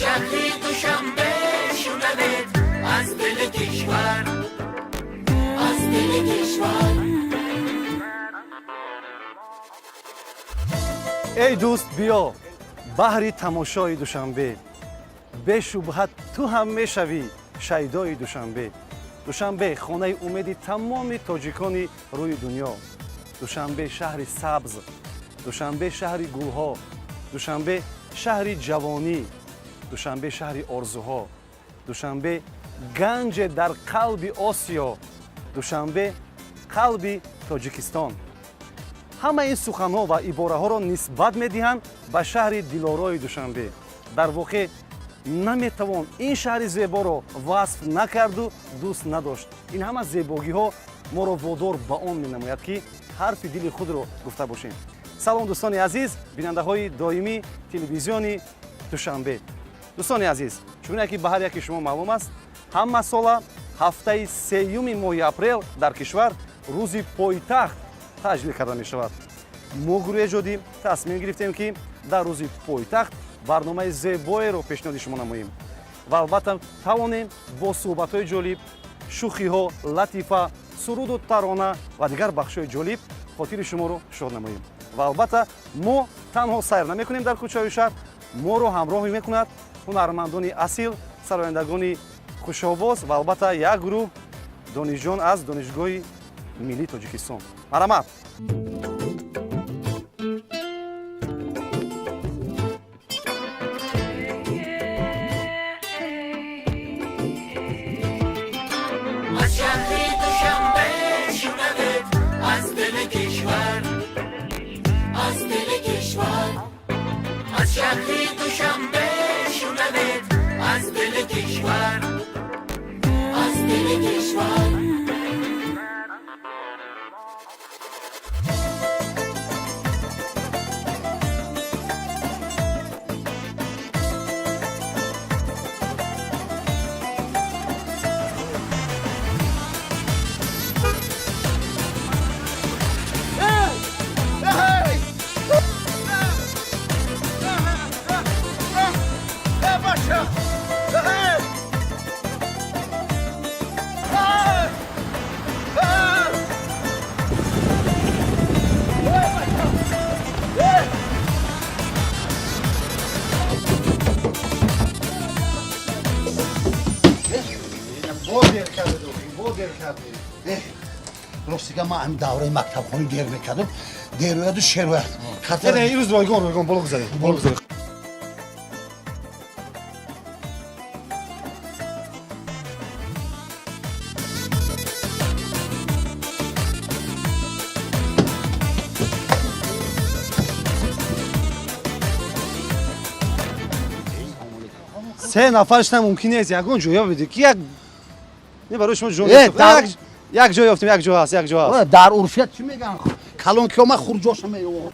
Шаҳри Душанбе шунавед, аз дили кишвар, аз дили кишвар. Эй дӯст, биё баҳри тамошои Душанбе, бешубҳа ту ҳам мешавӣ шайдои Душанбе. Душанбе хонаи умеди тамоми тоҷикони рӯи дунё. Душанбе шаҳри сабз, Душанбе шаҳри гулҳо, Душанбе шаҳри ҷавонӣ, Душанбе шаҳри орзуҳо, Душанбе ганҷе дар қалби Осиё, Душанбе қалби Тоҷикистон. Ҳама ин суханҳо ва ибораҳоро нисбат медиҳанд ба шаҳри дилорои Душанбе. Дар воқеъ наметавон ин шаҳри зеборо васф накарду дӯст надошт. Ин ҳама зебогиҳо моро водор ба он менамояд, ки ҳарфи дили худро гуфта бошем. Салом, дӯстони азиз, бинандаҳои доимии телевизиони Душанбе. Дӯстони азиз, чуне ки ба ҳар яки шумо маълум аст, ҳама сола ҳафтаи сеюми моҳи апрел дар кишвар рӯзи пойтахт таҷлил карда мешавад. Мо, гурӯҳи эҷодӣ, тасмим гирифтем, ки дар рӯзи пойтахт барномаи зебоеро пешниҳоди шумо намоем ва албатта тавонем бо суҳбатҳои ҷолиб, шӯхиҳо, латифа, суруду тарона ва дигар бахшҳои ҷолиб хотири шуморо шод намоем. Ва албатта мо танҳо сайр намекунем дар кӯчаҳои шаҳр, моро ҳамроҳӣ мекунад ҳунармандони асил, сарояндагони хушовоз ва албатта як гурӯҳ донишҷӯён аз Донишгоҳи миллии Тоҷикистон. Марҳамат. Аз шаҳри Душанбе шунавед, аз дили кишвар, аз дили кишвар. Аз шаҳри Душанбе шунавед, аз дили кишвар, аз дили кишвар. Бо дер карде, бо дер карде. Ростига, ман ҳамин давраи мактабхонӣ дер мекардам, дерояду шерояд. Не, не, имрӯз ройгон, ройгон, боло гузаред, боло гузаред. Се нафаршна мумкин нест, ягон ҷо ёбеди, ки як не барои шумо ҷо Э, як ҷо ёфтем, як ҷо ҳаст, як ҷо ҳаст. Дар урфият чӣ мегӯянд? Калон ки омад, хурҷоша меёвад.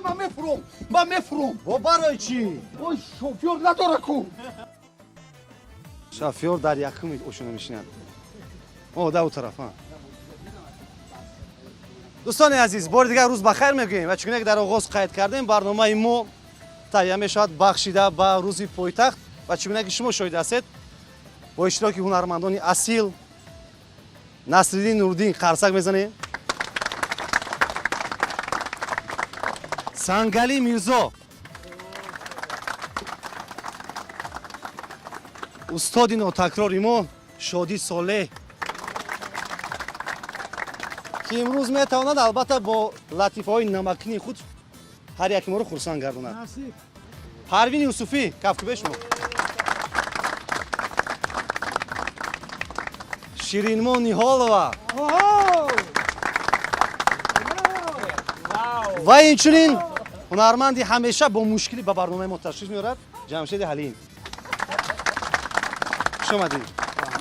Ман мефуром, ман мефуром. Бо барои чӣ? Ой, шофёр надора ку. Шофёр дар якуми ошона мешинад, о да у тараф. А, дӯстони азиз, бори дигар рӯз ба хайр мегӯем ва чуне ки дар оғоз қайд кардем, барномаи мо таҳия мешавад бахшида ба рӯзи пойтахт ва чӣ гуна ки шумо шоҳид ҳастед, бо иштироки ҳунармандони асил. Насриддин Нуриддин, қарсак мезанем. Сангали Мирзо, устоди нотакрори мо Шодӣ Солеҳ, ки имрӯз метавонад албатта бо латифаҳои намакини худ ҳар яки моро хурсанд гардонад, Парвини Юсуфӣ, кафкӯбе шумо, Ширинмо Ниҳолова ва инчунин ҳунарманди ҳамеша бо мушкилӣ ба барномаи мо ташриф меорад, Ҷамшеди Ҳалим. Хуш омадед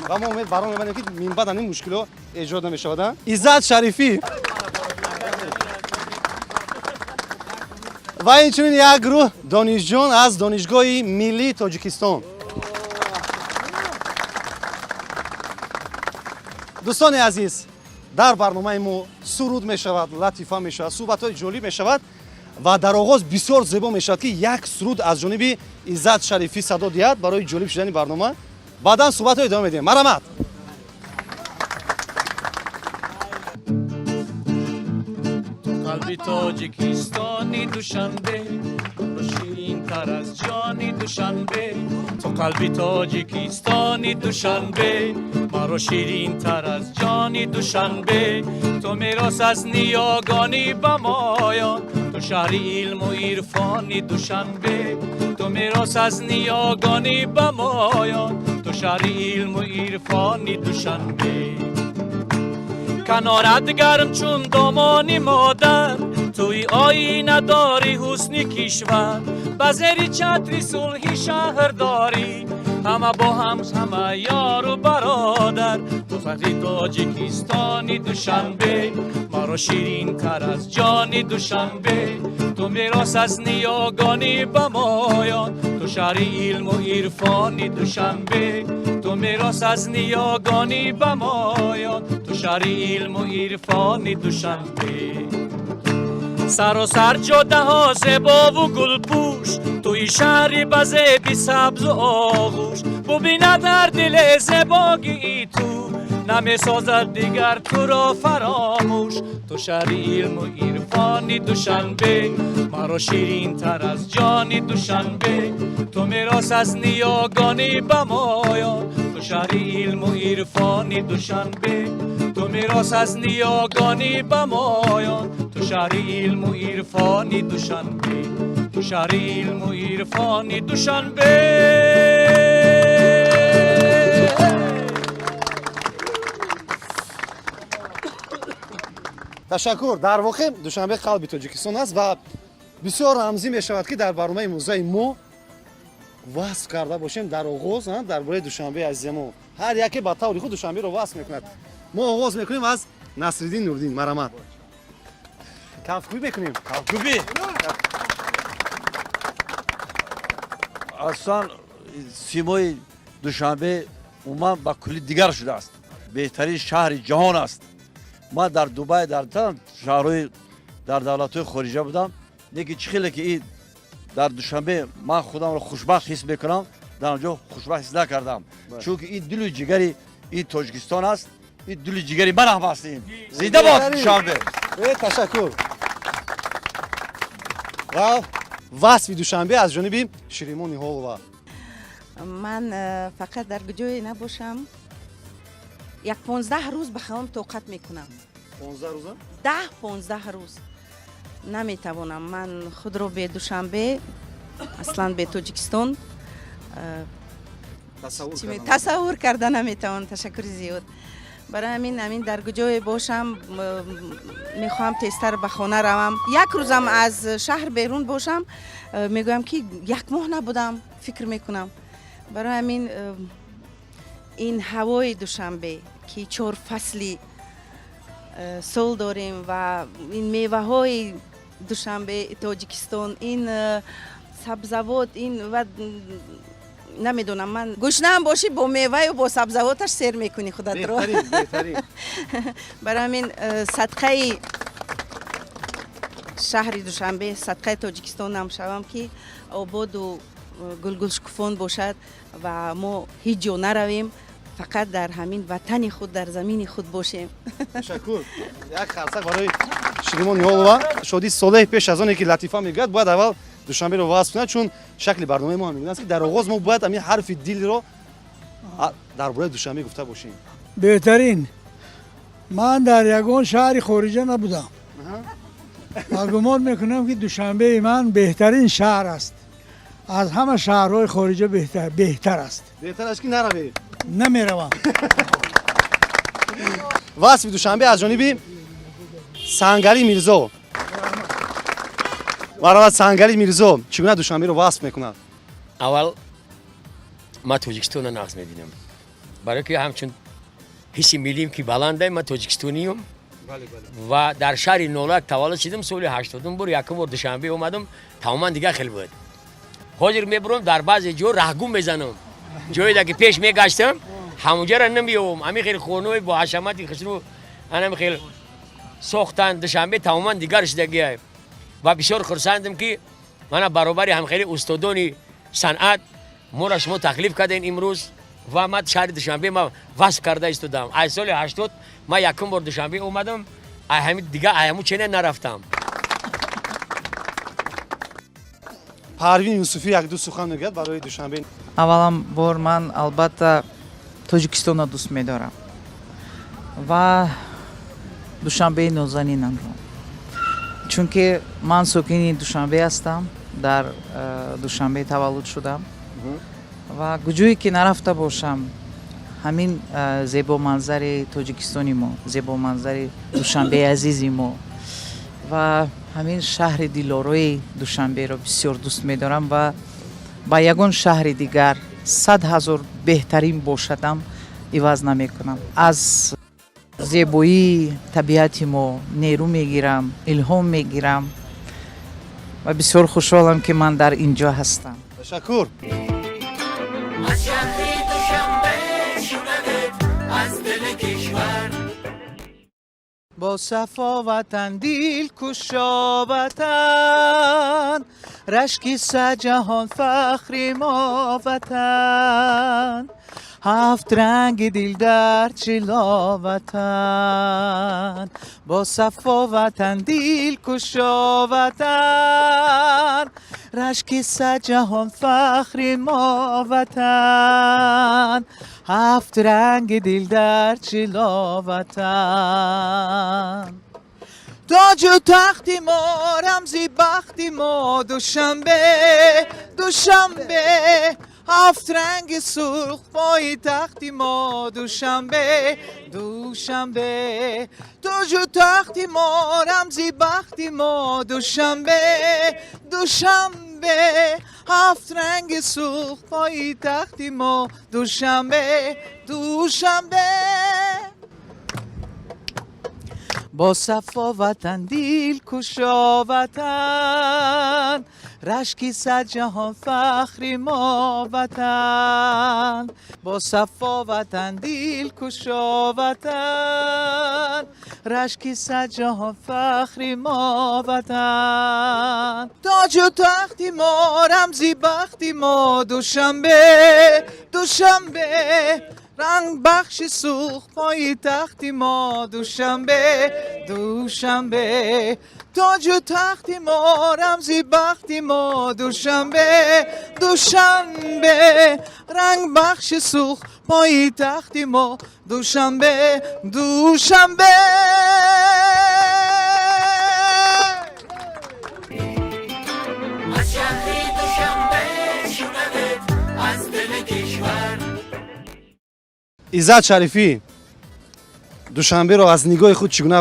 ва мо умед барон мебандем, ки минбаъд ҳамин мушкилиҳо эҷод намешавад. Иззат Шарифӣ ва инчунин як гурӯҳ донишҷӯён аз Донишгоҳи миллии Тоҷикистон. Дӯстони азиз, Дар барномаи мо суруд мешавад, латифа мешавад, суҳбатҳои ҷолиб мешавад ва дар оғоз бисёр зебо мешавад, ки як суруд аз ҷониби Иззат Шарифӣ садо диҳад барои ҷолиб шудани барнома. Баъдан суҳбатҳо идома медиҳем. Марҳамат. Қалби Тоҷикистони Душанбе, ширинтар аз ҷони Душанбе. Ту қалби Тоҷикистони Душанбе, маро ширинтар аз ҷони Душанбе. Ту мерос аз ниёгони ба моён, ту шаҳри илму ирфони Душанбе. Ту мерос аз ниёгони ба моён, ту шаҳри илму ирфони Душанбе. Канорат гарм чун домони модар, туи оинадори ҳусни кишвар. Ба зери чатри сулҳи шаҳрдорӣ, ҳама бо ҳам, ҳама ёру бародар. Ту фахри Тоҷикистони Душанбе, маро ширинтар аз ҷони Душанбе. Ту мерос аз ниёгони ба моён, ту шаҳри илму ирфони Душанбе. Ту мерос аз ниёгони ба моён, ту шаҳри илму ирфони Душанбе. Саросар ҷодаҳо зебову гулпӯш, туи шаҳри ба зеби сабзу оғӯш. Бубинад ҳар диле зебогии ту, намесозад дигар туро фаромӯш. Ту шаҳри илму ирфони Душанбе, маро ширинтар аз ҷони Душанбе. Ту мерос аз ниёгони ба моён, ту шаҳри илму ирфони Душанбе. Ту мерос аз ниёгони ба моён, ту шаҳри илму ирфони Душанбе. Ту шаҳри илму ирфони Душанбе. Ташаккур. Дар воқеъ, Душанбе қалби Тоҷикистон аст ва бисёр рамзӣ мешавад, ки дар барномаи имрӯзаи мо васф карда бошем дар оғоз дар бораи Душанбеи азизи мо. Ҳар яке ба таври худ Душанберо васф мекунад. Мо оғоз мекунем аз Насриддин Нуриддин. Марҳамат, кафкӯбӣ мекунем. Кафкӯбӣ. Аслан симои Душанбе умуман ба кулли дигар шудааст. Беҳтарин шаҳри ҷаҳон аст. Ман дар Дубай, дар шаҳрҳои, дар давлатҳои хориҷа будам, лекин чӣ хеле ки и дар Душанбе ман худамро хушбахт ҳис мекунам, дар он ҷо хушбахт ҳис накардам, чунки ин дилу ҷигари ин Тоҷикистон аст, ин дилу ҷигари ман ҳам аст. Ин зинда бод Душанбе! Ташаккур. Ва васфи Душанбе аз ҷониби Ширимон Ниҳолова. Ман фақат дар ҷое набошам, як 15 рӯз ба хаём тоқат мекунам. 15 рӯза? 10-15 рӯз наметавонам ман худро бе Душанбе, аслан бе Тоҷикистон тасаввур карда наметавонам. Ташаккури зиёд. Барои ҳамин дар куҷое бошам, мехоҳам тезтар ба хона равам. Як рӯзам аз шаҳр берун бошам, мегӯям, ки як моҳ набудам, фикр мекунам. Барои ҳамин ин ҳавои Душанбе, ки чор фасли сол дорем, ва ин меваҳои Душанбе, Тоҷикистон, ин сабзавот, ин ва намедонам, ман гушнаам бошӣ, бо меваю бо сабзавоташ сер мекунӣ худатро. Барои ҳамин садқаи шаҳри Душанбе, садқаи Тоҷикистонам шавам, ки ободу гулгулшукуфон бошад ва мо ҳеҷ ҷо наравем, фақат дар ҳамин ватани худ, дар замини худ бошем. Ташаккур. Як қарсак барои Ширимон Ниҳолова. Шодӣ Солеҳ пеш аз оне ки латифа мегӯяд, бояд аввал Душанберо васф кунад, чун шакли барномаи мо ҳамин аст, ки дар оғоз мо бояд ҳамин ҳарфи дилро дар бораи Душанбе гуфта бошем. Беҳтарин. Ман дар ягон шаҳри хориҷа набудам ва гумон мекунам, ки Душанбеи ман беҳтарин шаҳр аст, аз ҳама шаҳрҳои хориҷа беҳтар аст. Беҳтар аст, ки наравед. Намеравам. Васфи Душанбе аз ҷониби Сангари Мирзо. Марҳамат, Сангари Мирзо чӣ гуна Душанберо васф мекунад? Аввал ман Тоҷикистонро нағз мебинам, барое ки ҳамчун ҳисси миллиим ки баланда, ман тоҷикистониюм ва дар шаҳри Нолак таваллуд шудам. Соли 80-ум бор якум бор Душанбе омадам, тамоман дигар хел буд. Ҳозир мебурам, дар баъзе ҷо раҳгум мезанам, ҷое ки пеш мегаштам, ҳамонҷаро намеёбам. Ҳамин хел хонаҳои бо ҳашамати хушрӯ. Анам хел сохтан, Душанбе тамоман дигар шудагиай. Ва бисёр хурсандам, ки мана баробари ҳамхели устодони санъат моро шумо таклиф кардем имрӯз. Ва ман шаҳри Душанбе ма васф карда истодам. Аз соли 80 ман якум бор Душанбе омадам, ҳами дига ҳаму чене нарафтам. Парвин Юсуфӣ як-ду сухан мегӯяд барои Душанбе. Аввалан бор ман албатта Тоҷикистонро дӯст медорам ва Душанбеи нозанинамро, чунки ман сокини Душанбе ҳастам, дар Душанбе таваллуд шудам ва куҷое ки нарафта бошам, ҳамин зебоманзари Тоҷикистони мо, зебоманзари Душанбеи азизи мо ва ҳамин шаҳри дилорои Душанберо бисёр дӯст медорам ва ба ягон шаҳри дигар 100 000 беҳтарин бошадам иваз намекунам. Аз зебоии табиати мо нерӯ мегирам, илҳом мегирам ва бисёр хушҳолам, ки ман дар ин ҷо ҳастам. Ташаккур. Аз шаҳри Душанбе шунавед, аз дили кишвар. Бо сафо ватан, дил кушо ватан, рашки саҷаҳон фахри мо ватан, ҳафт ранги дил дар чило ватан, бо сафо ватан, дил кушо ватан, рашки саҷаҳон фахри мо ватан, ҳафт ранги дил дар чило ватан, тоҷу тахти мо, рамзи бахти мо, Душанбе, Душанбе, ҳафт ранги сурх пойтахти мо, Душанбе, Душанбе, тоҷу тахти мо, рамзи бахти мо, Душанбе, Душанбе, ҳафт ранги сурх пойтахти мо, Душанбе, Душанбе, бо сафо ватан, дил кушо ватан, рашки садҷаҳон фахри мо ватан, бо сафо ватан, дил кушо ватан, рашки садҷаҳон фахри мо ватан, тоҷу тахти мо, рамзи бахти мо, Душанбе, Душанбе, ранг бахши сурх пойтахти мо, Душанбе, Душанбе, тоҷу тахти мо, рамзи бахти мо, Душанбе, Душанбе, ранг бахши сурх пойтахти мо, Душанбе, Душанбе. Аз шаҳри Душанбе шунавед, аз дили кишвар. Иззат Шарифӣ Душанберо аз нигоҳи худ чӣ гуна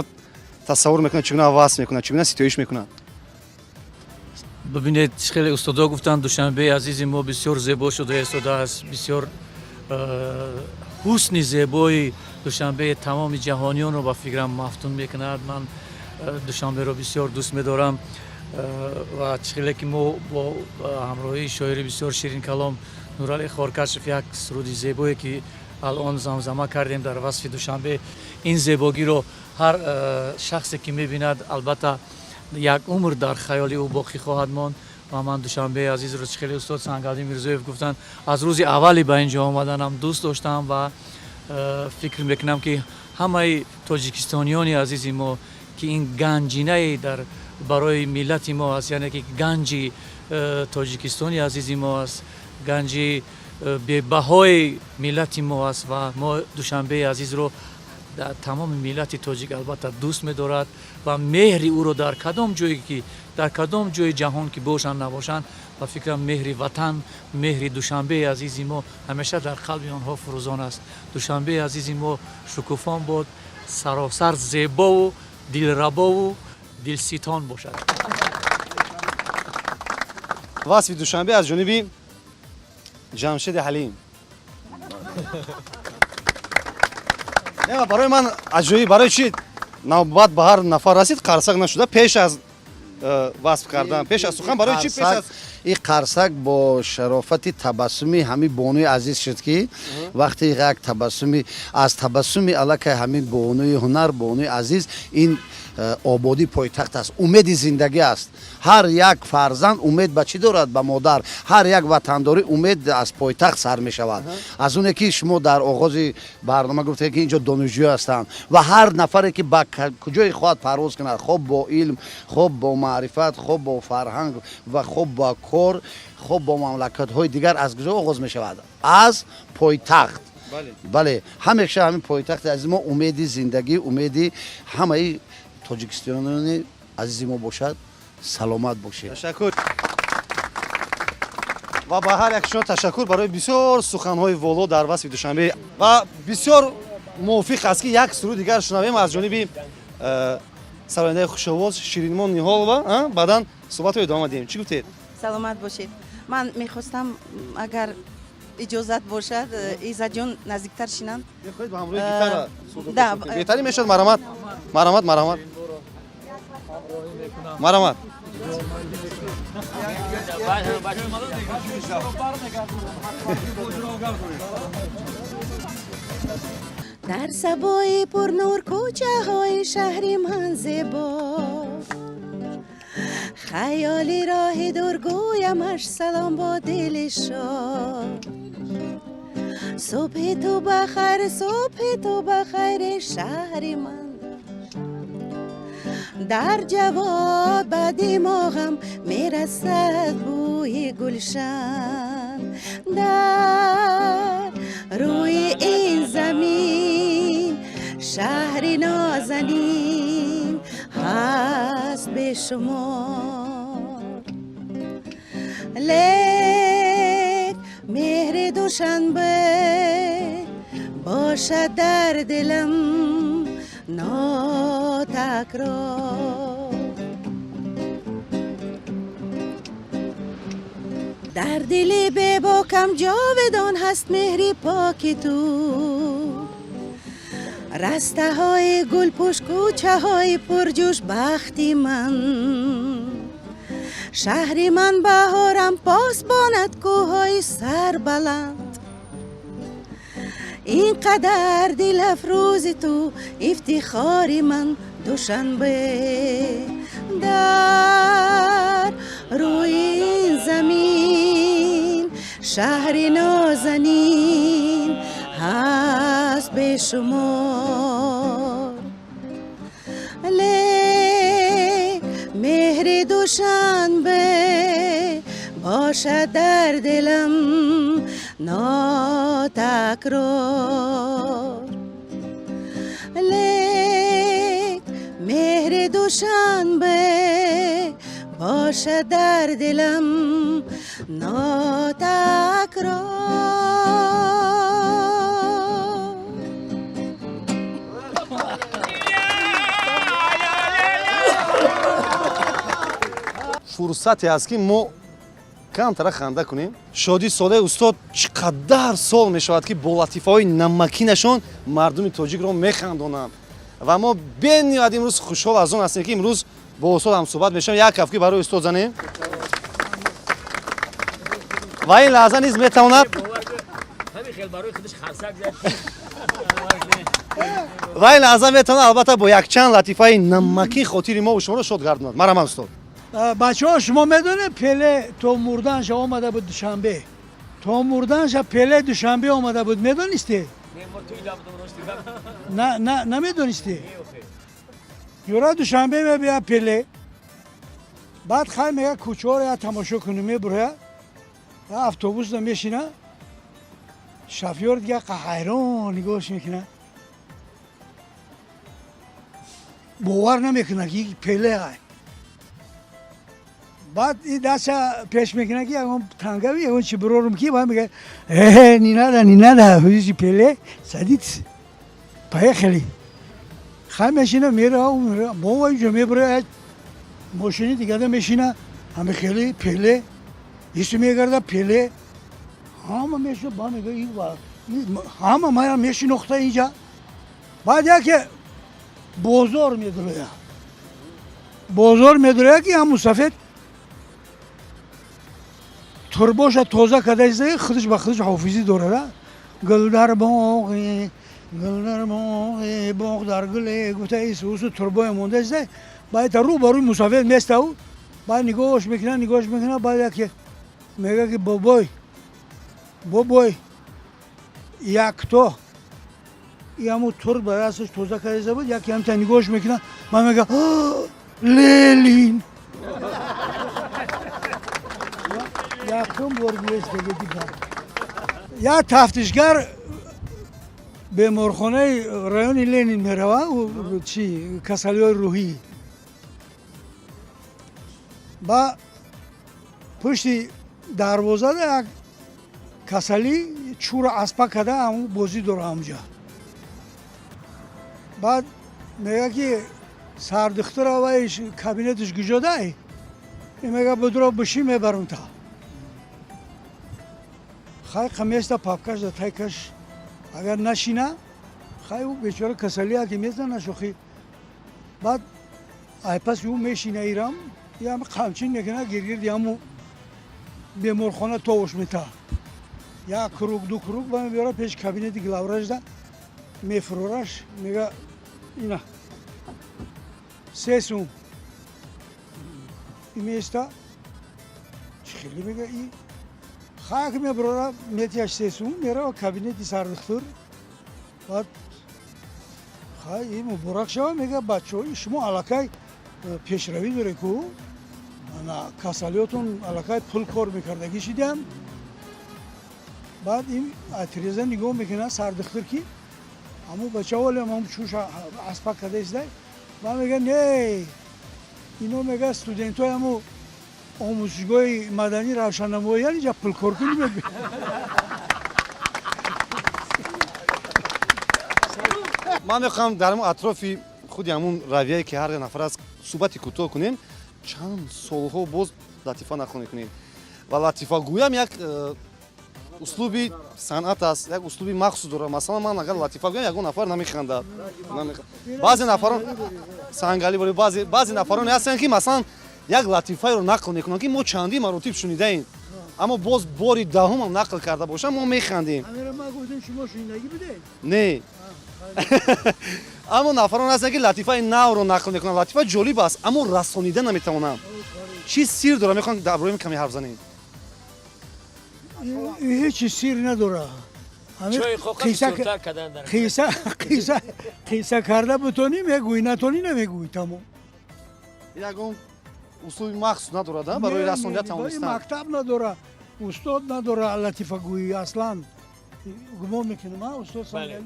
тасаввур мекунад, чӣ гуна васф мекунад, чӣ гуна ситоиш мекунад? Бибинед, хеле устодо гуфтанд, Душанбеи азизи мо бисёр зебо шуда истодааст, бисёр ҳусни зебои Душанбе тамоми ҷаҳониёнро ба фикрам мафтун мекунад. Ман Душанберо бисёр дӯст медорам ва чӣ хеле ки мо бо ҳамроҳии шоири бисёр ширинкалом Нурали Хоркашев як суруди зебое ки алон замзама кардем дар васфи Душанбе, ин зебогиро ҳар шахсе ки мебинад, албатта як умр дар хаёли ӯ боқӣ хоҳад монд. Ва ман Душанбеи азизро, чӣ хеле устод Сангалдин Мирзоев гуфтанд, аз рӯзи аввали ба ин ҷо омаданам дӯст доштам ва фикр мекунам, ки ҳамаи тоҷикистониёни азизи мо, ки ин ганҷинае дар барои миллати мо аст, яъне ки ганҷи Тоҷикистони азизи мо аст, ганҷи бебаҳои миллати мо аст ва мо Душанбеи азизро тамоми миллати тоҷик албатта дӯст медорад ва меҳри ӯро дар кадом ҷое ки, дар кадом ҷои ҷаҳон ки бошанд, набошанд, ба фикрам, меҳри ватан, меҳри Душанбеи азизи мо ҳамеша дар қалби онҳо фурӯзон аст. Душанбеи азизи мо шукуфон бод, саросар зебову дилрабову дилситон бошад. Васфи Душанбе аз ҷониби Ҷамшеди Ҳалим. Не, барои ман аҷоиб, барои чи навбат ба ҳар нафар расид, қарсак нашуда пеш аз Васф кардан пеш аз сухан барои чӣ пеш аз Ин қарсак бо шарофати табассуми ҳамин бонуи азиз шуд, ки вақте як табассуми аз табассуми аллакай ҳамин бонуи ҳунар, бонуи азиз, ин ободии пойтахт аст, умеди зиндагӣ аст. Ҳар як фарзанд умед ба чӣ дорад? Ба модар. Ҳар як ватандорӣ умед аз пойтахт сар мешавад. Аз оне ки шумо дар оғози барнома гуфтед, ки инҷо донишҷӯ ҳастанд ва ҳар нафаре ки ба куҷое хоҳад парвоз кунад, хоб бо илм, хоб бо маърифат, хоб бо фарҳанг ва хоб бо кор, хоб бо мамлакатҳои дигар, аз куҷо оғоз мешавад? Аз пойтахт. Бале, ҳамеша ҳамин пойтахти азизи мо умеди зиндагӣ, умеди ҳамаи тоҷикистонони азизи мо бошад. Саломат бошед. Ташаккур ва ба ҳар як шумо ташаккур барои бисёр суханҳои воло дар васфи Душанбе. Ва бисёр мувофиқ аст, ки як суруд дигар шунавем аз ҷониби сарояндаи хушовоз Ширинмон Ниҳолова, баъдан суҳбатро идома диҳем. Чӣ гуфтед? Саломат бошед. Ман мехостам, агар иҷозат бошад, Иззатҷон наздиктар шинанд. Мехоҳед ба ҳамроҳи гитара? Да. Беҳтарин мешавад. Марҳамат, марҳамат, марҳамат, марҳамат. Дар сабои пурнур кӯчаҳои шаҳри ман зебо, хаёли роҳи дур гӯямаш салом бо дили шод. Субҳи ту бахайр, субҳи ту бахайри шаҳри ман. Дар ҷавоб ба димоғам мерасад бӯи гулшан. Дар рӯи ин замин шаҳри нозанин ҳаст бешумор, лек меҳри Душанбе бошад дар дилам нотакрор. Дар дили бебокам ҷовидон ҳаст меҳри поки ту, растаҳои гулпӯш, кӯчаҳои пурҷӯш бахти ман. Шаҳри ман баҳорам посбонад кӯҳҳои сарбаланд. Ин қадар дилафрӯзи ту ифтихори ман, Душанбе. Дар рӯи ин замин шаҳри нозанин ҳаст бешумор, лек меҳри Душанбе бошад дар дилам нотакрор. Лек меҳри Душанбе бошад дар дилам нотакрор. Фурсате аст, ки мо камтара ханда кунем. Шодӣ Солеҳ устод чӣ қадар сол мешавад, ки бо латифаҳои намакинашон мардуми тоҷикро механдонанд, ва мо бениҳоят имрӯз хушҳол аз он ҳастем, ки имрӯз бо устод ҳамсӯҳбат мешавем. Як кафкӣ барои устод занем. Ва ин лаҳза низ метавонад ва ин лаҳза метавонад, албатта, бо якчанд латифаи намакин хотири мо шуморо шод гардонад. Марҳамат, устод. Бачаҳо, шумо медонед, Пеле то мурданша омада буд Душанбе? То мурданша Пеле Душанбе омада буд, медонистед? Намедонистед? Юра, Душанбе мебия Пеле, баъд хай мега, кӯчаҳоро я тамошо кунем. Мебуроя, автобусда мешина, шофёр дига ҳайрон нигоҳш мекунад, бовар намекунад, ки Пеле ай. Баъд и дастша пеш мекунад, ки ягон тангави, ягон чи бирорум, ки баъд мега: «Э, не надо, не надо, Пеле, садитесь, поехали». Хай, мешина, мера, бова инҷо мебура, мошини дигада мешина, ҳами хеле Пеле ису мегарда. Пеле ҳама мешина, ба мега: «Ҳама мая мешинохта инҷа». Баъд яке бозор медуроя. Бозор медорад, ки ҳам мусафед турбоша тоза карда, худаш ба худаш ҳофизӣ дорад. Гул дар боғе, гул дар боғе, боғ дар гуле, гуфта исусу турбоя монда. Баъд рӯ ба рӯи мусафед местав, баъд нигоҳш мекунад, нигоҳш мекунад, баъд яке мега, ки бобой, бобой, якто и ҳамун турб ба дасташ тоза карда буд, яке ҳамта нигоҳш мекунад, ман мега: «Ленин!» Якум бор дидам. Як тафтишгар беморхонаи райони Ленин мерава, чи касалиҳои рӯҳӣ. Ба пушти дарвозада як касалӣ чӯра аспа карда, ҳамун бозӣ дора ҳамҷа. Баъд мега, ки сардухтура вай кабинеташ куҷодай? Мега: «Будро бишӣ, мебарам». Та хай қаместа, папкаш да тайкаш, агар нашина, хай ӯ бечора касалия ки мезана шохи. Баъд айпаси ӯ мешина, ирам ям қамчин мекуна, гиргирди ҳаму беморхона товуш мета, як круг, ду круг, ба мебиёра пеши кабинети главврачда мефурораш, мега: «Ина 3 сум». И места чӣ хеле мега, и хак мебарора, метияш 3 сум, мерава кабинети сардухтур. Баъд хай и муборак шава, мега, бачаҳои шумо аллакай пешравӣ доред ку, ана касалиётон аллакай пул кор мекардагӣ шидам. Баъд ин треза нигоҳ мекунад сардухтур, ки ҳамун бача олем ҳамун чӯша аспак карда истай. Баъд мега: «Не, ино, мега, студентҳои ҳаму омӯзишгоҳи маданӣ равшаннамоиян, инҷа пулкоркунӣ меб». Ман мехоҳам дар атрофи худи ҳамун равияе, ки ҳар нафар аст, суҳбати кӯтоҳ кунем. Чанд солҳо боз латифа нақл мекунем ва латифагӯям як услуби санъат аст, як услуби махсус дорад. Масалан, ман агар латифа гӯям, ягон нафар намехандад. Баъзе нафарон сангалӣ, баъзе нафароне ҳастанд, ки масалан як латифаеро нақл мекунанд, ки мо чандин маротиб шунидаем, аммо боз бори даҳумам нақл карда бошам, мо механдем. Не, аммо нафарон ҳастанд, ки латифаи навро нақл мекунанд, латифа ҷолиб аст, аммо расонида наметавонанд. Чӣ сир дорад? Мехоҳам дар бораи каме ҳарф занем. Ҳеҷ сир надора. Қисса карда бутонӣ, мегӯӣ, натонӣ, намегӯӣ, тамом. Ягон услуби махсус надорад барои расонида тавонистан? Мактаб надора, устод надора латифагӯӣ аслан, гумон мекунам, устод Сангалӣ.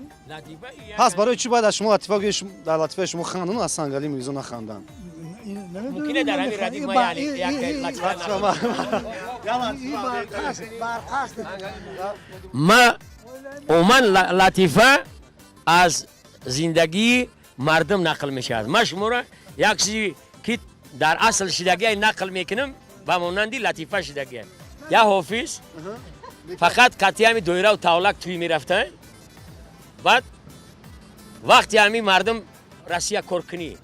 Пас барои чӣ бояд аз шумо латифа гӯи, дар латифаи шумо хандану аз Сангалӣ Мирзо наханданд? Мумкине дар ҳамин радиф ма як латифа. Ма умуман латифа аз зиндагии мардум нақл мешавад. Ма шуморо як чизи ки дар асл шидагия нақл мекунам, ба монанди латифа шидагия. Як ҳофиз фақат қатъи ҳами доираву тавлак тӯй мерафта. Баъд вақти ҳами мардум Россия коркунӣ,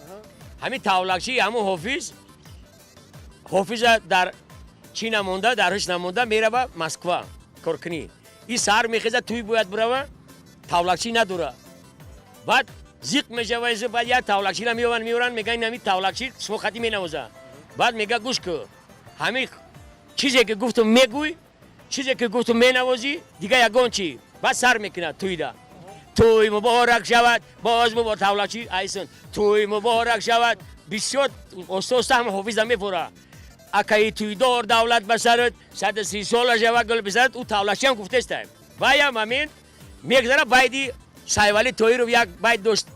ҳамин тавлакчи ҳамун ҳофиз, ҳофиза дар чӣ намонда, дар ҳуш намонда, мерава Москва коркунӣ. И саҳар мехеза, тӯй бояд бирава, тавлакчӣ надора. Баъд зиқ мешава. Баъд як тавлакчиро меёванд, меоранд, мегӯянд: «Ҳамин тавлакчи шумо хатӣ менавоза». Баъд мега: «Гӯш кӯ, ҳамин чизе ки гуфтум мегӯй, чизе ки гуфтум менавозӣ, дига ягон чӣ». Баъд сар мекунад тӯйда: «Тӯй муборак шавад, боз муборак». Тавлакчи айсон: «Тӯй муборак шавад». Бисёр оста оста ҳама ҳофиза мефура: «Акаи тӯйдор, давлат ба сарат, 130 сола шава, гул бисарат». Ӯ тавлакчиам гуфтеста. Ваям ҳамин мегзара. Байди Сайвали Тоиров як байт дошт: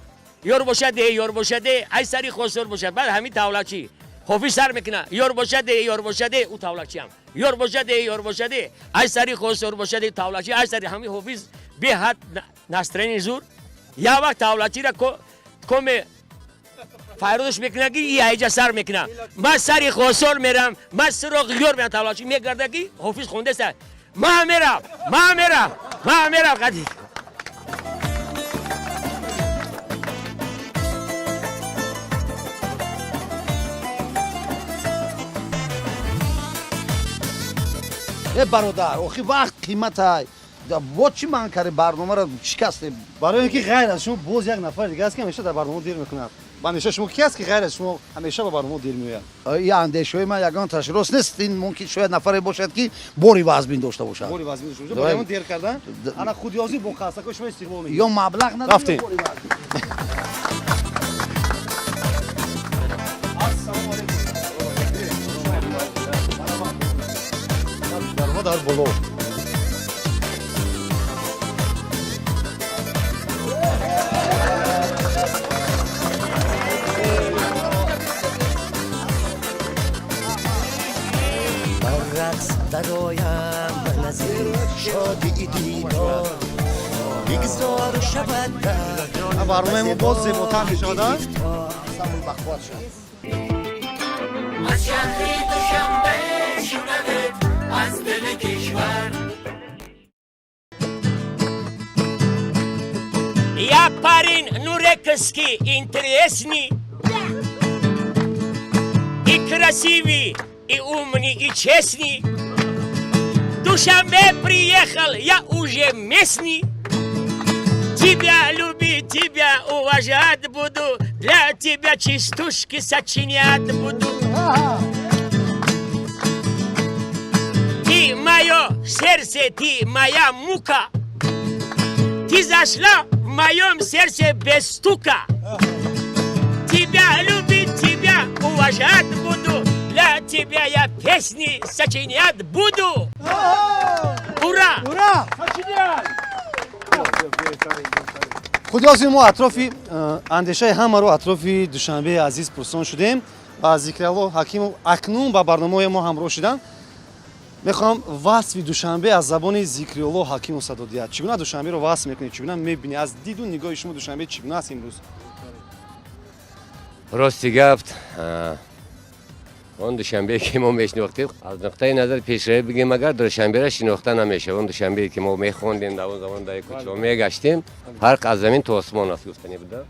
«Ёр бошаде, ёр бошаде, ай сари хосёр бошад». Баъд ҳамин тавлакчи ҳофиз сар мекуна: «Ёр бошаде, ёр бошаде». Ӯ тавлакчиам: «Ёр бошаде, ёр бошаде, ай сари хосёр бошаде». Тавлакчи ай сари ҳамин ҳофиз беҳад настроение зур. Як вақт тавлакчира коме файрудаш мекуна, ки и айҷа сар мекуна: «Ман сари хосёр мерам, ман сироғи ёр мерам». Тавлакчи мегарда, ки ҳофиз хондаста: «Ман мерам, ман мерам, ман мерам қади». Э, бародар, охи вақт қиматай. Бо чӣ ман карди, барномаро шикастем? Барои ин ки ғайр аз шумо боз як нафари дига аст, ки ҳамеша дар барнома дер мекунад. Ба андешаи шумо ки аст, ки ғайр аз шумо ҳамеша ба барнома дер меояд? Ин андешаҳои ман ягонташ рост нест. Ин мумкин шояд нафаре бошад, ки бори вазбин дошта бошад. Бори вазбин дошта бошад, барои он дер кардан. Ана худёзӣ бо қасакҳои шумо истиқбол мекунад. Ё маблағ надорад. Рафтем. Дарма дар боло. Рақс дароям ба назири шодии дидор, бигзор шавад. Барномаи мо боз зеботар мешавад. Аз шаҳри Душанбе шунавед, аз дили кишвар. Я парень нурекский, интересный и красивый, и умный, и честный. Душанбе приехал, я уже местный. Тебя любить, тебя уважать буду, для тебя частушки сочинять буду. Ты мое сердце, ты моя мука. Ты зашла в моем сердце без стука. Тебя любить, тебя уважать буду, для тебя я песни сочинять буду. Ура! Ура! Худёзи мо атрофи андешаи ҳамаро атрофи Душанбеи азиз пурсон шудем ва Зикралло Ҳакимов акнун ба барномаи мо ҳамроҳ шуданд. Мехоҳам васфи Душанбе аз забони Зикриулло Ҳакимов садо диҳад. Чӣ гуна Душанберо васф мекунед, чӣ гуна мебинед, аз диду нигоҳи шумо Душанбе чӣ гуна аст имрӯз? Рости гап, он Душанбе, ки мо мешинохтем, аз нуқтаи назари пешравӣ бигем, агар Душанберо шинохта намешавад. Он Душанбе, ки мо мехондем, дар он замон дар кӯчаҳо мегаштем, фарқ аз замин то осмон аст, гуфтанӣ буда.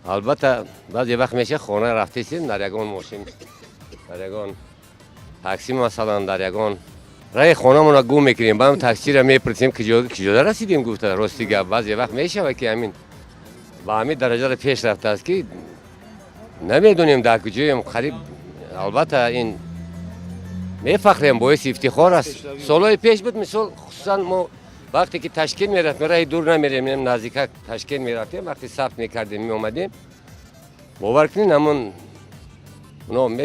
Албатта, баъзе вақт меша, хона рафтесем, дар ягон мошин, дар ягон такси, масалан, дар ягон раи хонамонро гум мекунем, баъд таксиро мепурсем, киҷода расидем гуфта. Рости гап, баъзе вақт мешавад, ки ҳамин ба ҳамин дараҷаро пеш рафтааст, ки намедонем дар куҷоем қариб. Албатта, ин мефахрем, боиси ифтихор аст. Солҳои пеш буд, мисол, хусусан мо вақте ки Ташкент мерафтем, раҳи дур намерем, наздика Ташкент мерафтем, вақте сабт мекардем, меомадем, бовар кунед, ҳамон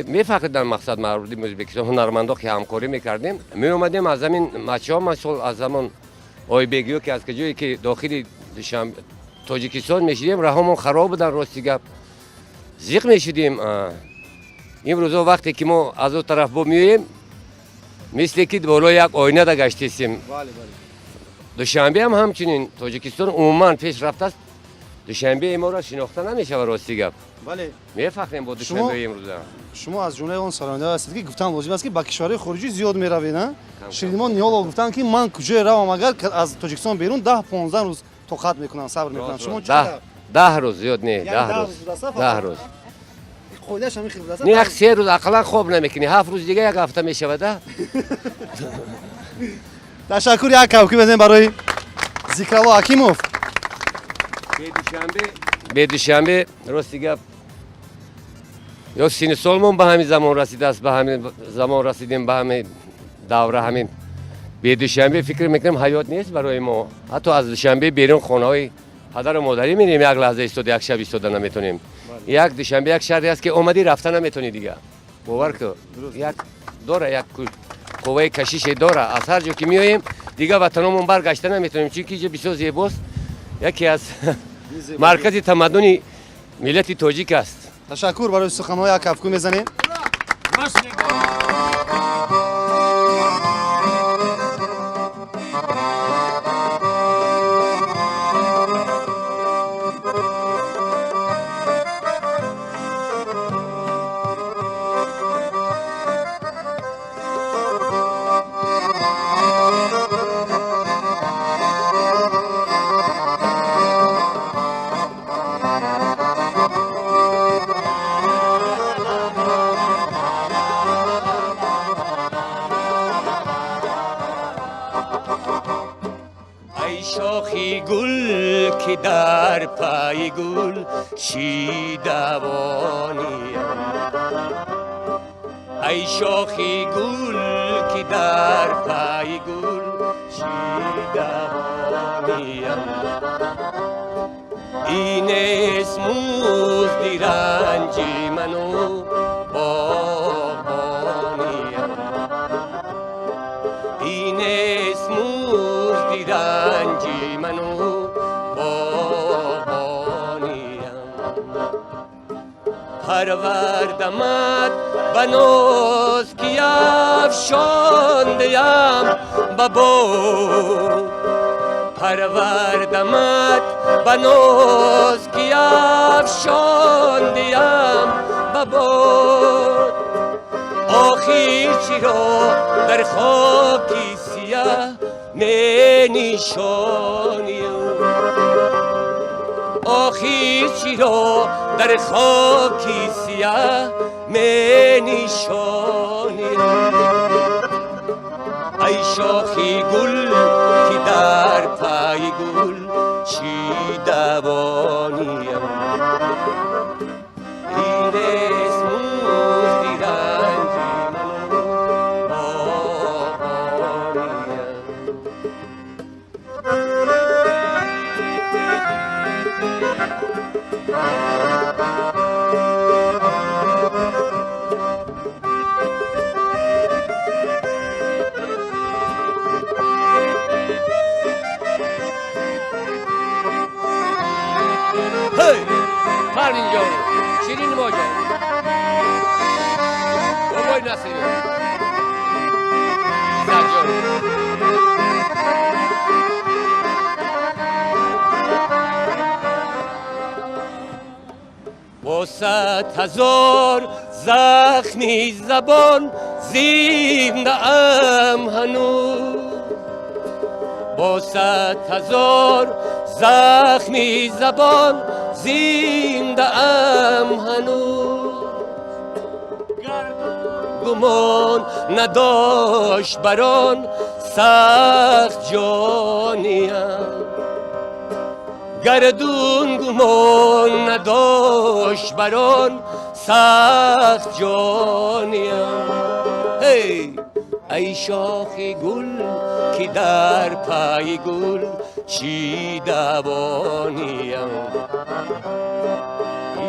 мефахриданд, мақсад, мардуми Ӯзбекистон, ҳунармандо, ки ҳамкорӣ мекардем, меомадем аз ҳамин мачҳо, мисол, аз ҳамон Ойбегиё, ки аз куҷое ки дохили Тоҷикистон мешидем, раҳомон хароб буданд, рости гап, зиқ мешудем. Имрӯзо вақте ки мо аз он тараф бо меоем, мисле ки болои як оинада гаштесем. Душанбе ҳам ҳамчунин, Тоҷикистон умуман пеш рафтааст. Душанбеи моро шинохта намешавад, рости гап. Мефахрем бо Душанбеи имрӯза. Шумо аз ҷумлаи он сарояндаҳо ҳастед, ки гуфтан лозим аст, ки ба кишварҳои хориҷӣ зиёд меравед. Ширинмон Ниҳолов гуфтанд, ки ман куҷое равам, агар аз Тоҷикистон берун, 10-15 рӯз тоқат мекунам, сабр мекунам. Шумо 10 рӯз зиёд не, 10 рӯз, 10 рӯз. Қоидааш ҳамин хел будааст. Не, як 3 рӯз ақаллан хоб намекунӣ, 7 рӯз дига як ҳафта мешавад. Ташаккур, як кавкӣ безем барои Зикралло Ҳакимов. Бе Душанбе, рости гап, ё синну солмон ба ҳамин замон расидааст, ба ҳамин замон расидем, ба ҳамин давра, ҳамин бе Душанбе фикр мекунем, ҳаёт нест барои мо. Ҳатто аз Душанбе берун хонаҳои падару модарӣ мерем, як лаҳза истода, як шаб истода наметонем. Як Душанбе як шаҳре аст, ки омадӣ, рафта наметонӣ дига, бовар ку. Як дора, як қувваи кашише дора. Аз ҳар ҷо ки меоем, дига ватаномон баргашта наметонем, чунки иҷо бисёр зебост, яке аз маркази тамаддуни миллати тоҷик аст. Ташаккур барои суханҳо, як кафкӯ мезанем. Шохи гул, ки дар пайи гул шидавониям, ай шохи гул, ки дар пайи гул шидавониям, ин нест музди ранҷи ману боғбониям, ин нест музди ранҷи ману боғбониям. Парвардамат ба ноз, ки афшондаям ба бод, парвардамат ба ноз, ки афшондаям ба бод, охир чиро дар хоки сиёҳ менишонем, охир чиро дар хоки сиёҳ менишонем. Ай шохи гул, ки дар пайи гул чидавониям, ин нест музди ранҷи ману боғбониям. Hey! Parvin jon, Shirin mojon. Бобои Насири. Иззатҷон. Бо 100 000 захми забон зиндаам ҳанӯз, бо 100 000 захми забон зиндаам ҳанӯз, гумон надошт бар он сахт ҷониям, гардун гумон надошт бар он сахт ҷониям. Ҳей! Ай шохи гул, ки дар пайи гул чидавониям,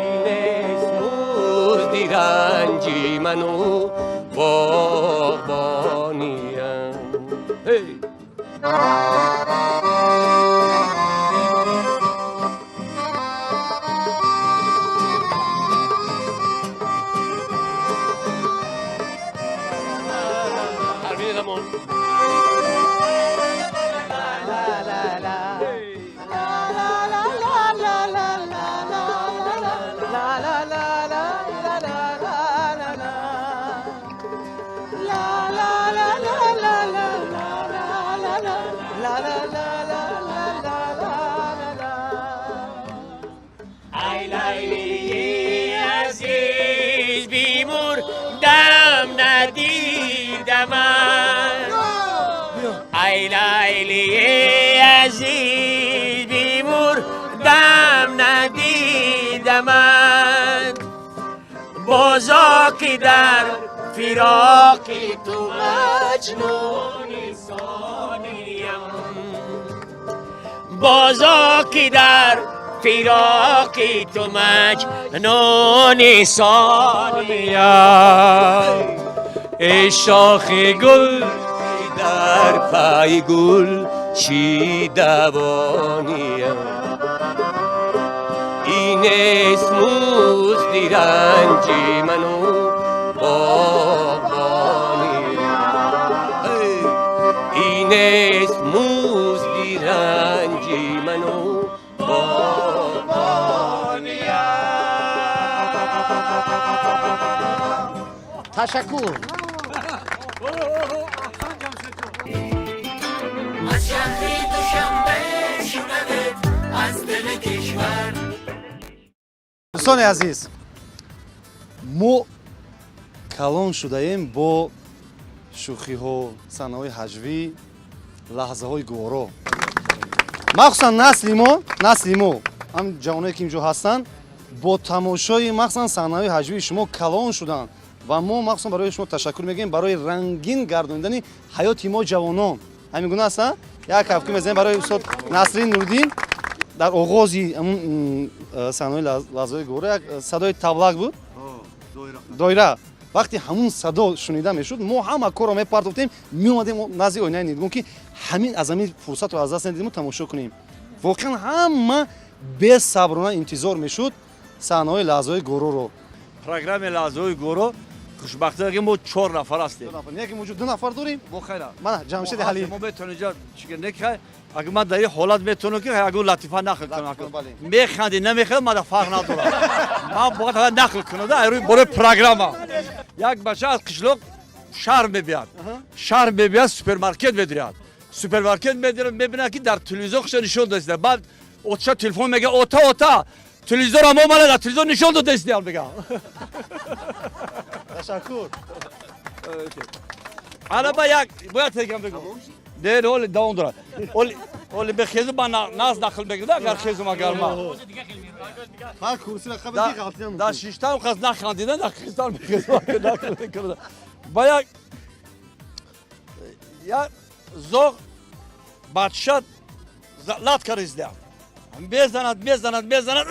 ин нест музди ранҷи ману боғбониям. Ҳей! Parvin Ramon. Ай Лайли азиз, бимурдам надидамат, ай Лайли азиз, бимурдам надидамат, бозо ки дар фироқи ту маҷнуни сониям, бозо ки дар фироқи ту маҷнуни сониям. Эй шохи гул, ки дар пайи гул чидавониям, ин нест музди ранҷи ману боғбониям, ин нест музди ранҷи ману боғбониям. Ташаккур. Аз шаҳри Душанбе шунавед, аз дили кишвар. Дӯстони азиз, мо калон шудаем бо шӯхиҳо, саҳнаҳои ҳаҷвӣ, лаҳзаҳои гуворо. Махсусан насли мо, ҳам ҷавоное, ки инҷо ҳастанд, бо тамошои махсусан саҳнаҳои ҳаҷвии шумо калон шуданд ва мо махсусан барои шумо ташаккур мегӯем барои рангин гардонидани ҳаёти мо ҷавонон. Ҳамин гуна аст, як кафкӯ мезанем барои устод Насрин Нуриддин. Дар оғози ҳамун саҳнаҳои лаҳзаҳои гувора як садои таблак буд, доира. Вақте ҳамун садо шунида мешуд, мо ҳама корро мепартофтем, меомадем назди оинаи нилгун, ки ҳамин аз ҳамин фурсатро аз даст надидему тамошо кунем. Воқеан, ҳама бесаброна интизор мешуд саҳнаҳои лаҳзаҳои гуворо. Программаи лаҳзаҳои гуворо, хушбахтона, ки мо чор нафар ҳастем. Не, ки мавҷуд ду нафар дорем. Мо хайра. Мана Ҷамшеди Ҳалим. Мо метавонем инҷа чига не, агар ман дар ин ҳолат метавонам, ки ягон латифа нақл кунам. Механди, намеханди, мада фарқ надорад, ман бояд нақл кунам рӯи бораи программа. Як бача аз қишлоқ шаҳр мебиёд, шаҳр мебиёд, супермаркет медирад, супермаркет медирад, мебинад, ки дар телевизион худша нишон додааст. Баъд отша телефон мега: «Ота, ота, телевизор мо мана дар телевизион нишон додааст», мега. Ташаккур. Ана ба як бояд тегам бигӯ. Не, не, оли давом дорад. Оли бехезу ба наз нақл мекунад, агар хезум, агар ма. Ҳар курсиро қабл ки. Дар шиштам қас нахандида, дар хезтан бехезум нақл мекунад. Ба як зоғ бача лат каризда. Мезанад, мезанад, мезанад.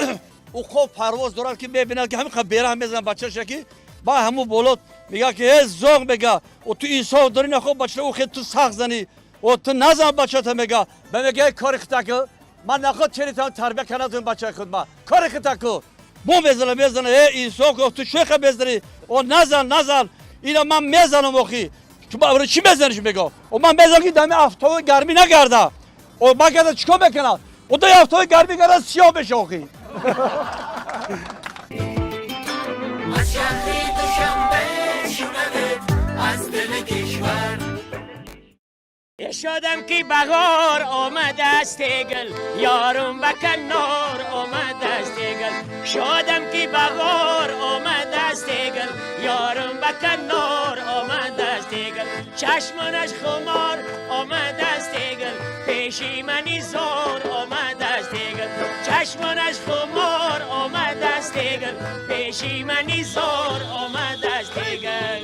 Уқоб парвоз дорад, ки мебинад, ки ҳамин қадр бераҳм мезанад бачаша, ки ба ҳамун боло мега, ки э зоғ, мега, о ту инсоф дорӣ, нахо бача ӯ ту сахт занӣ, о ту назан бачата, мега. Ба мега: «Кори хитаку, ман наход черитам тарбия кардам бачаи худ, ма кори хитаку бо мезана, мезана, э инсоф, ту чӯха мезанӣ, о назан, назан, ина ман мезанам, охи чӣ мезаниш?» Мега: «О ман мезанам, ки дами афтоби гармӣ нагарда, о ман гарда чикор мекунам, о даи афтоби гармӣ гарда, сиёҳ меша охи». از شهری دوشنبه شنوید از دل کشور. شادم که بهار آمد است گل، یارم به کنار آمد است گل. شادم که بهار آمد است گل، یارم به کنار آمد است گل. چشمانش خمار آمد است گل، پیشی منی زار آمد است گل. چشمانش خمار آمد است گل، پیشی منی زار آمد است گل.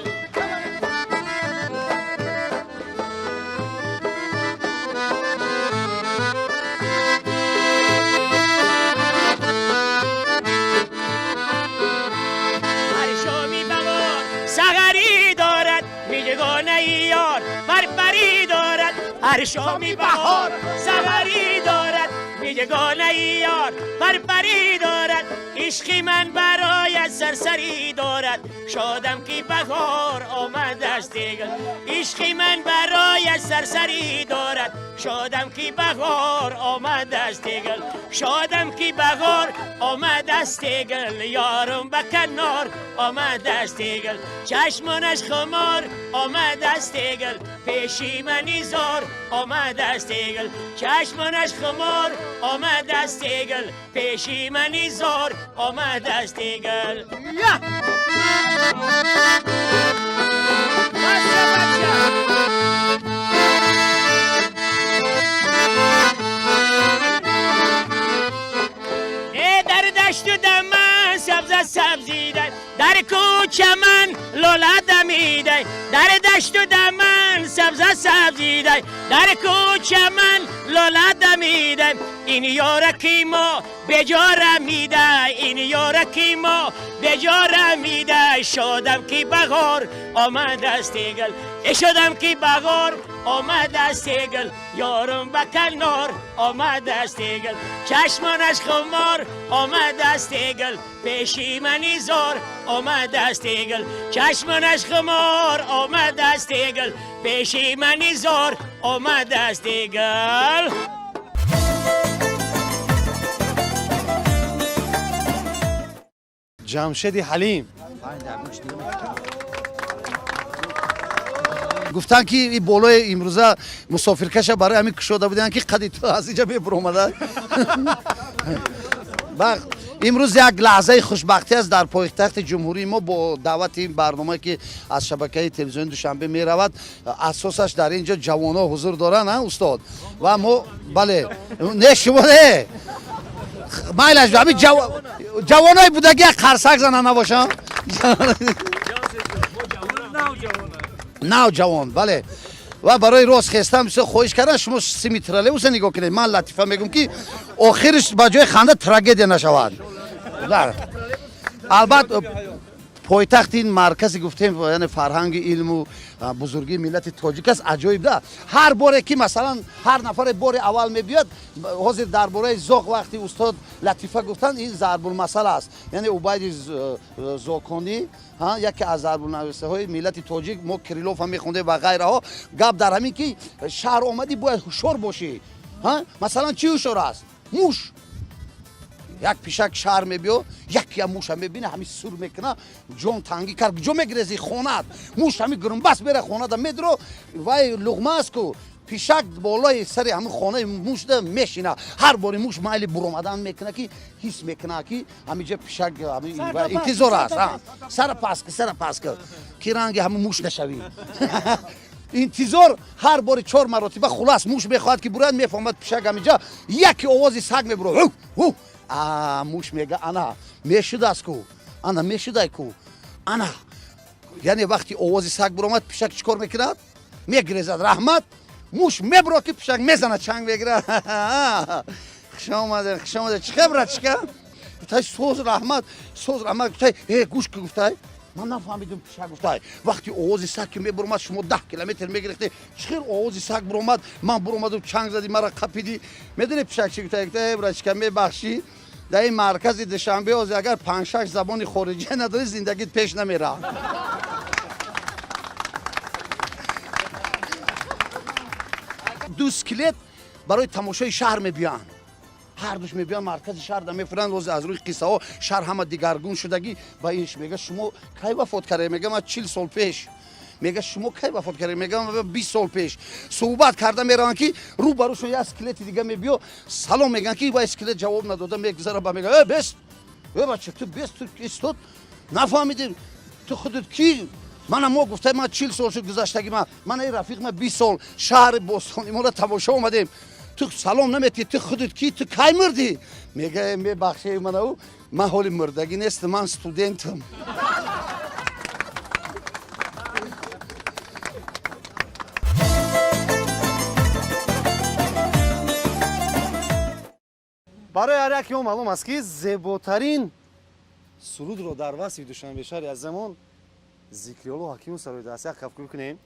هر شامی بهار سغری دارد، میگانه یار پرپری دارد. هر شامی بهار سغری دارد، میگانه یار پرپری دارد. عشقی من برای سرسری دارد، شادم که بهار آمد است گل. عشقی من برای سرسری دارد، شادم که بهار آمد است گل. شادم که بهار آمد است گل، یارم به کنار آمد است گل. چشمانش خمار آمد است گل، پیشی منی زار آمد است گل. چشمانش خمار آمد است گل، پیشی منی زار آمد است گل. بچه بچه. ای در دشت و دمن سبز سبزیده، در کوچه من لاله دمیده. در دشت و دمن سبز سبزیده، در کوچه من لاله دمیده. این یارکی ما بجاره میده، این یارکی ما بجاره میده. شادم که بهار آمد است گل، شدم که بهار آمد است گل، یارم به کنار آمد است گل. چشمانش خمار آمد است گل، پیشی منی زار آمد است گل. چشمانش خمار آمد است گل، پیشی منی زار آمد است گل. Ҷамшеди Ҳалим. Гуфтанд, ки и болои имрӯза мусофиркаша барои ҳамин кушода буданд, ки қади ту аз инҷа мебуромада. Имрӯз як лаҳзаи хушбахтӣ аст дар пойтахти ҷумҳурии мо бо даъвати ин барномае, ки аз шабакаи телевизиони Душанбе меравад. Асосаш дар ин ҷо ҷавонҳо ҳузур доранд, а устод? Ва мо, бале, не, шумо не, майлаш, ҳамин ҷавонои будаги як қарсак зана набошам. Нав ҷавон, бале. Ва барои рост хестан бисёр хоҳиш кардан, шумо сими троллейбуса нигоҳ кунед. Ман латифа мегӯм, ки охириш ба ҷои ханда трагедия нашавад. Албатта, пойтахти ин маркази, гуфтем, яъне фарҳанги, илму бузургии миллати тоҷик аст. Аҷоиб да, ҳар боре ки, масалан, ҳар нафаре бори аввал мебиёд. Ҳозир дар бораи зоғ вақти устод латифа гуфтанд, ин зарбулмасал аст, яъне Убайди Зоконӣ, яке аз зарбулнависаҳои миллати тоҷик. Мо Крилов ҳам мехондем ва ғайраҳо. Гап дар ҳамин ки шаҳр омадӣ, бояд ҳушёр бошӣ. Масалан, чӣ ҳушёр аст? Муш. Як пишак шаҳр мебиё, якя муша мебина, ҳами сур мекуна, ҷон тангӣ кард. Ҷо мегирези? Хонат. Муш ҳами гурмбас мера, хонада медро, вай луғма аст ку. Пишак болои сари ҳами хонаи мушда мешина. Ҳар бори муш майли буромадан мекуна, ки ҳис мекуна, ки ҳамиҷа пишак интизор аст. Сара пас ки, сара пас ки ранги ҳами муш нашавӣ. Интизор ҳар бори чор маротиба. Хулас, муш мехоҳад ки бурад, мефаҳмад пишак ҳамиҷа. Яке овози саг мебуро. Муш мега: «Ана мешудааст ку, ана мешудай ку, ана». Яъне вақти овози саг буромад, пишак чӣ кор мекунад? Мегирезад. Раҳмат. Муш мебуро, ки пишак мезанад, чанг мегирад. «Хуш омадед, хуш омадед, чӣ хел, братчика?» Гуфтай: «Соз, раҳмат, соз, раҳмат». Гуфтай: «Э, гӯш ки», гуфтай, «ман нафаҳмидум». Пишак гуфтай: «Вақти овози саг ки мебуромад, шумо 10 километр мегирехте. Чӣ хел овози саг буромад, ман буромаду чанг задӣ, мара қапидӣ?» Медонӣ пишак чӣ гуфтай? Гуфтай: «Братчика, мебахшӣ, дар ин маркази Душанбе ҳозир агар панҷ-шаш забони хориҷия надорӣ, зиндагит пеш намера». Ду скелет барои тамошои шаҳр мебиёянд. Ҳардуш мебиёянд, маркази шаҳрда мефуранд. Ҳозир аз рӯи қиссаҳо шаҳр ҳама дигаргун шудагӣ. Ба инш мега: «Шумо кай вафот кардед?» Мега: «Ман 40 сол пеш». Мега: «Шумо кай вафот кардед?» Мега: «20 сол пеш». Суҳбат карда мераванд, ки рӯ ба рӯшон як скелети дига мебиё. Салом мегӯянд, ки ва скелет ҷавоб надода мегузара. Ба мега: «Э, бест, э, бача, ту бест, ту истод, нафаҳмидем, ту худат ки?» Мана мо, гуфта, ман 40 сол шуд гузаштаги, ман, мана ин рафиқ ма 20 сол шаҳри бостони моро тамошо омадем, ту салом наметӣ, ту худат ки, ту кай мурдӣ? Мега: «Мебахши, манау, ман ҳоли мурдагӣ нестам, ман студентам». Барои ҳар яке мо маълум аст, ки зеботарин сурудро дар васфи Душанбе, шаҳри аз замон, Зикриёлло Ҳакимов сароидааст. Як кафкӯбӣ кунем.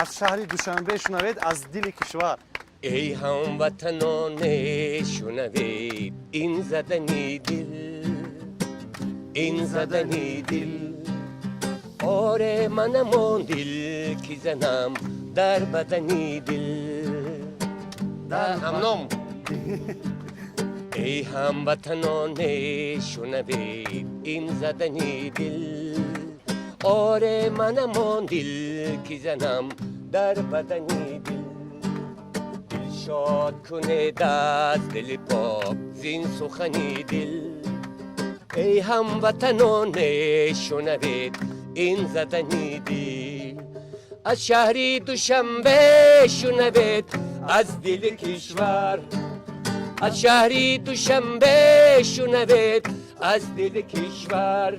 Аз шаҳри Душанбе шунавед, аз дили кишвар. Эй ҳамватаноне, шунавед ин задани дил, ин задани дил. Оре, манам он дил, ки занам дар бадани дил дар ҳамном. Эй ҳамватаноне, шунавед ин задани дил. Оре, манам он дил, ки занам дар бадани дил. Дил шод кунед аз дили пок зин сухани дил. Эй ҳамватаноне, шунавед ин задани дил. Аз шаҳри Душанбе шунавед, аз дили кишвар. Аз шаҳри Душанбе шунавед, аз дили кишвар.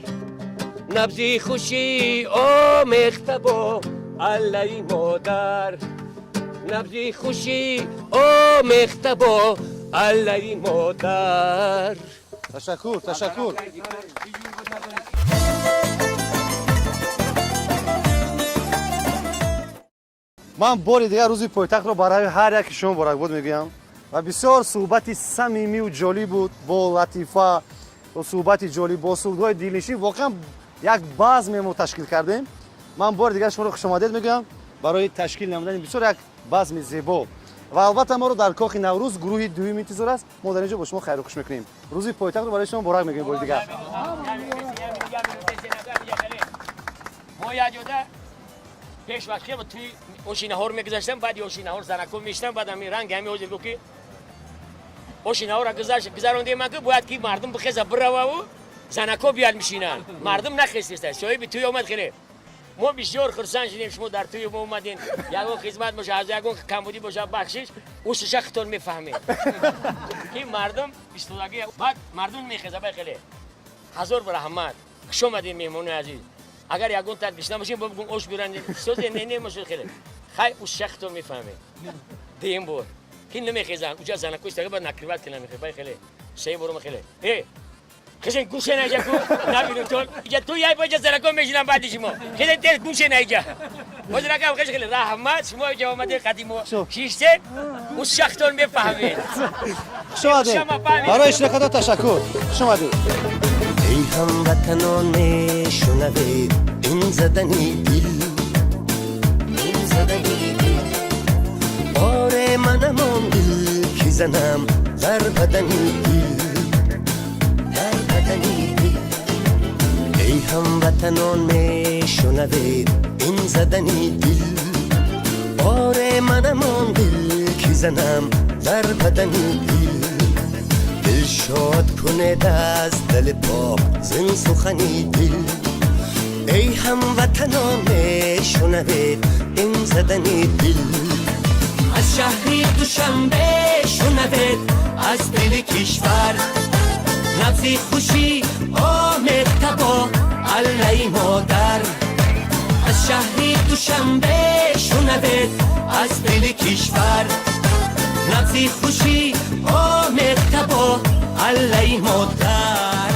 Набзи хушӣ омехта бо аллаи модар, набзи хушӣ омехта бо аллаи модар. Ташаккур, ташаккур. Ман бори дигар рӯзи пойтахтро барои ҳар яки шумо муборакбод мегӯям. Ва бисёр суҳбати самимию ҷолиб буд, бо латифа, суҳбати ҷолиб, бо сурудҳои дилнишин. Воқеан як базме мо ташкил кардем. Ман бори дигар шуморо хушомадед мегӯям барои ташкил намудани бисёр як базми зебо. Ва албатта, моро дар кохи Наврӯз гурӯҳи дуюм интизор аст. Мо дар ин ҷо бо шумо хайру хуш мекунем. Рӯзи пойтахтро барои шумо муборак мегӯем бори дигар. Мо як ҷода пеш вақт хеле туи оши наҳор мегузаштам, баъди оши наҳор занако мешитам, баъд ҳами ранги ҳами ҳозир гуфт, ки Оши навора гузарондем, ки бояд ки мардум бихеза бирававу занако биёд мешинанд. Мардум нахестеста. Соҳиби тӯй омад хеле. Мо бисёр хурсанд шудем, шумо дар тӯи мо омадем. Ягон хизмат боша, аз ягон камбудӣ боша, бахшиш, усуша хитон мефаҳмед. Ки мардум истодагӣ, баъд мардум мехеза бай хеле. Ҳазор раҳмат. Хуш омадем, меҳмонои азиз. Агар ягон так гишна бошем, бигум ош биран. Созе не не мошед хеле. Хай усуша хитон мефаҳмед. Дуюм бор. Ки намехезанд, уҷа занако истага баъд накрывать ки намехезад, бай хеле. Сеюм бором хеле. Э, хезен гӯше наиҷа ку набинум то иҷа ту яй боҷа занако мешинам баъди шумо. Хезен тез гӯше наиҷа. Ҳозир акам хеш хеле раҳмат, шумо иҷа омадед қади мо шиштед, усуша хитон мефаҳмед. Хуш омадед. Барои иштирокатон ташаккур. Хуш омадед. Эй ҳамватанон, мешунавед ин задани дил, ин задани дил. Оре, манам он дил ки занам дар бадани дил, дар бадани дил. Эй ҳамватанон, мешунавед ин задани дил. Оре, манам он дил ки занам дар бадани дил. Дил шод кунед аз дили пок зин сухани дил. Эй ҳамватанон, мешунавед ин задани дил. Аз шаҳри Душанбе шунавед, аз дили кишвар. Набзи хушӣ омехта бо аллаи модар. Аз шаҳри Душанбе шунавед, аз дили кишвар. Набзи хушӣ омехта бо аллаи модар.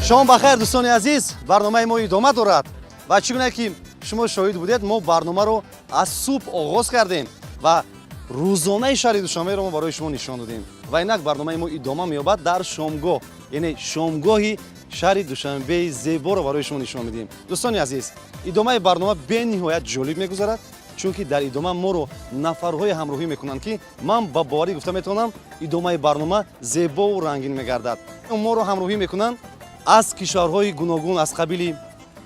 Шом бахайр, дӯстони азиз. Барномаи мо идома дорад ва чӣ гуна ки шумо шоҳид будед, мо барномаро аз субҳ оғоз кардем ва рӯзонаи шаҳри Душанберо мо барои шумо нишон додем. Ва инак барномаи мо идома меёбад дар шомгоҳ, яъне шомгоҳи шаҳри Душанбеи зеборо барои шумо нишон медиҳем. Дӯстони азиз, идомаи барнома бениҳоят ҷолиб мегузарад, чунки дар идома моро нафарҳое ҳамроҳӣ мекунанд, ки ман ба боварӣ гуфта метавонам, идомаи барнома зебову рангин мегардад. Моро ҳамроҳӣ мекунанд аз кишварҳои гуногун, аз қабили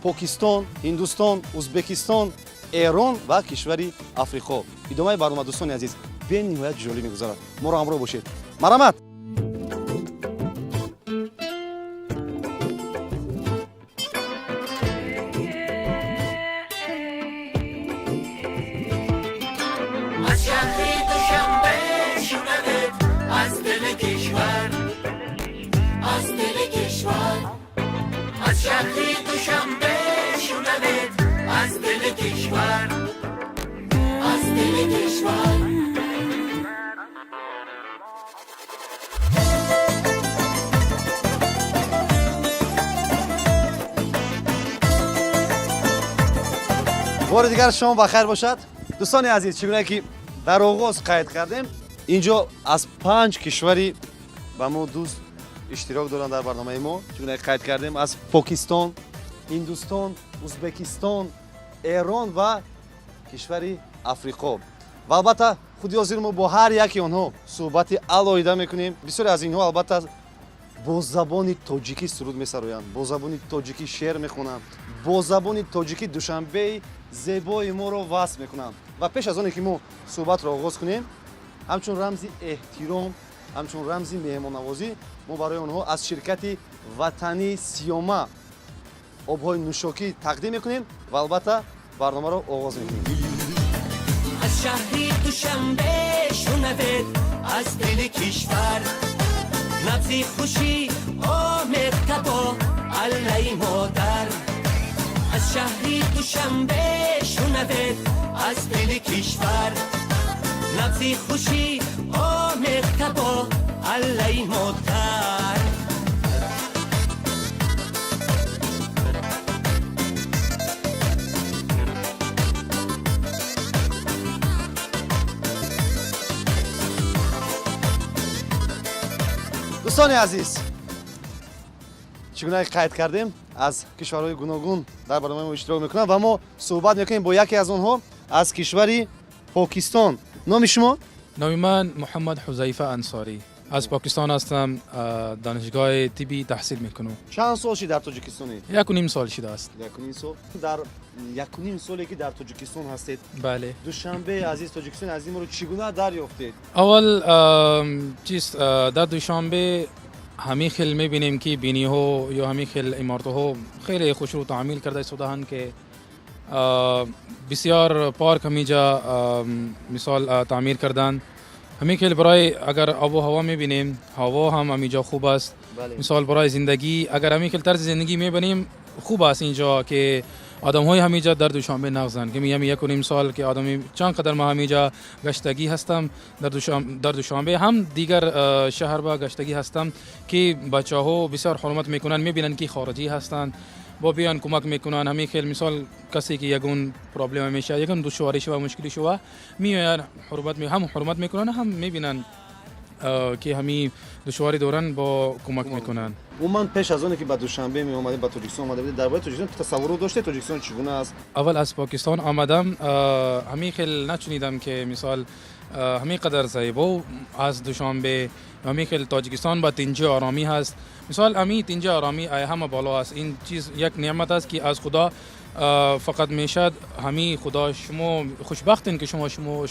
Покистон, Ҳиндустон, Узбекистон, Эрон ва кишвари Африқо. Идомаи барнома, дӯстони азиз, бениҳоят ҷолиб мегузарад. Моро ҳамроҳ бошед. Марҳамат. Аз шаҳри Душанбе шунавед, аз дили кишвар, аз дили кишвар. Аз шаҳри Душанбе шунавед, аз дили кишвар, аз дили кишвар. Бори дигар шом ба хайр бошад, дӯстони азиз. Чӣ гуна ки дар оғоз қайд кардем, инҷо аз панҷ кишвари ба мо дӯст иштирок доранд дар барномаи мо. Чӣ гуна қайд кардем, аз Покистон, Ҳиндустон, Узбекистон, Эрон ва кишвари Африқо. Ва албатта худи ҳозир мо бо ҳар яки онҳо суҳбати алоҳида мекунем. Бисёре аз инҳо албатта бо забони тоҷикӣ суруд месароянд, бо забони тоҷикӣ шеър мехонанд, бо забони тоҷикӣ Душанбеи зебои моро васф мекунанд. Ва пеш аз оне ки мо суҳбатро оғоз кунем, ҳамчун рамзи эҳтиром, ҳамчун рамзи меҳмоннавозӣ, мо барои онҳо аз ширкати ватании Сиёма обҳои нӯшокӣ тақдим мекунем ва албатта барномаро оғоз мекунем. Аз шаҳри Душанбе шунавед, аз дили кишвар. Набзи хушӣ омехта бо аллаи модар. Аз шаҳри Душанбе шунавед, аз дили кишвар. Набзи хушӣ омехта бо аллаи модар. Дӯстони азиз, чӣ гуна қайд кардем, аз кишварҳои гуногун дар барномаи мо иштирок мекунанд ва мо суҳбат мекунем бо яке аз онҳо аз кишвари Покистон. Номи шумо? Номи ман Муҳаммад Ҳузайфа Ансорӣ. Аз Покистон ҳастам, донишгоҳи тиббӣ таҳсил мекунам. Чанд сол шид дар Тоҷикистонед? 1.5 сол шудааст. 1.5 сол. Дар 1.5 соле ки дар Тоҷикистон ҳастед, бале, Душанбеи азиз, Тоҷикистони азизи моро чӣ гуна дарёфтед? Аввал чиз, дар Душанбе ҳамин хел мебинем ки биниҳо ё ҳамин хел иморатҳо хеле хушрӯ таъмир карда истодаанд, ки бисёр парк ҳаминҷа мисол таъмир карданд. Ҳамин хел барои агар обу ҳаво мебинем, ҳаво ҳам ҳаминҷо хуб аст. Мисол барои зиндагӣ агар ҳамин хел тарзи зиндагӣ мебинем, хуб аст инҷо, ки одамҳои ҳаминҷо дар Душанбе нағзанд, ки мегӯям 1.5 сол ки одами чанд қадар ман ҳаминҷо гаштагӣ ҳастам дар Душанбе ҳам дигар шаҳр ба гаштагӣ ҳастам, ки бачаҳо бисёр ҳурмат мекунанд, мебинанд ки хориҷӣ ҳастанд, бо биён кӯмак мекунанд. Ҳамин хел мисол касе ки ягон проблема мешавад, ягон душворӣ шава, мушкилӣ шава, меоянд, ҳам ҳурмат мекунанд, ҳам мебинанд, ки ҳамин душворӣ доранд, бо кӯмак мекунанд. Умуман, пеш аз оне ки ба Душанбе меомадед, ба Тоҷикистон омада будед, дар бораи Тоҷикистон тасаввурот доштед? Тоҷикистон чӣ гуна аст? Аввал аз Покистон омадам, ҳамин хел начунидам, ки мисол ҳамин қадар зебо аз Душанбе, ҳамин хел Тоҷикистон ба тинҷи оромӣ ҳаст. Мисол ҳамин тинҷи оромӣ ҳама боло аст. Ин чиз як неъмат аст, ки аз Худо фақат мешад. Ҳамин Худо шумо хушбахтен, ки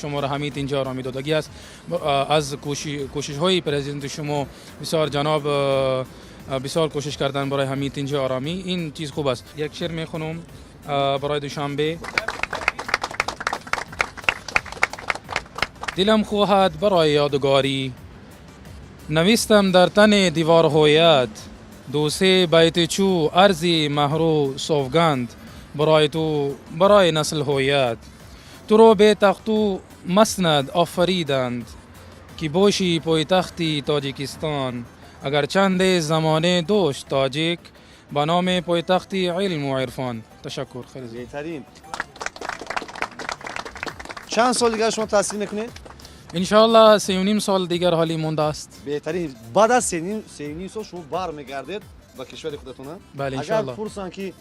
шуморо ҳамин тинҷи оромӣ додагӣ аст. Аз кӯшишҳои президенти шумо бисёр ҷаноб бисёр кӯшиш кардан барои ҳамин тинҷи оромӣ, ин чиз хуб аст. Як шеър мехонам барои Душанбе. Дилам хоҳад барои ёдгорӣ навистам дар тани деворҳоят ду-се байти чу арзи маҳру совганд барои ту, барои наслҳоят. Туро бе тахту маснад офариданд, ки бошӣ пойтахти Тоҷикистон. Агарчанде замоне дошт тоҷик ба номи пойтахти илму ирфон. Ташаккур, хеле зиёд. Беҳтарин. Чанд сол дигар шумо таҳсил мекунед? Иншоаллоҳ, 3.5 сол дигар ҳолӣ мондааст. Беҳтарин. Баъд аз 3.5 сол шумо бармегардед ба кишвари худатон? Бале, агар иншоаллоҳ. пурсанд, ки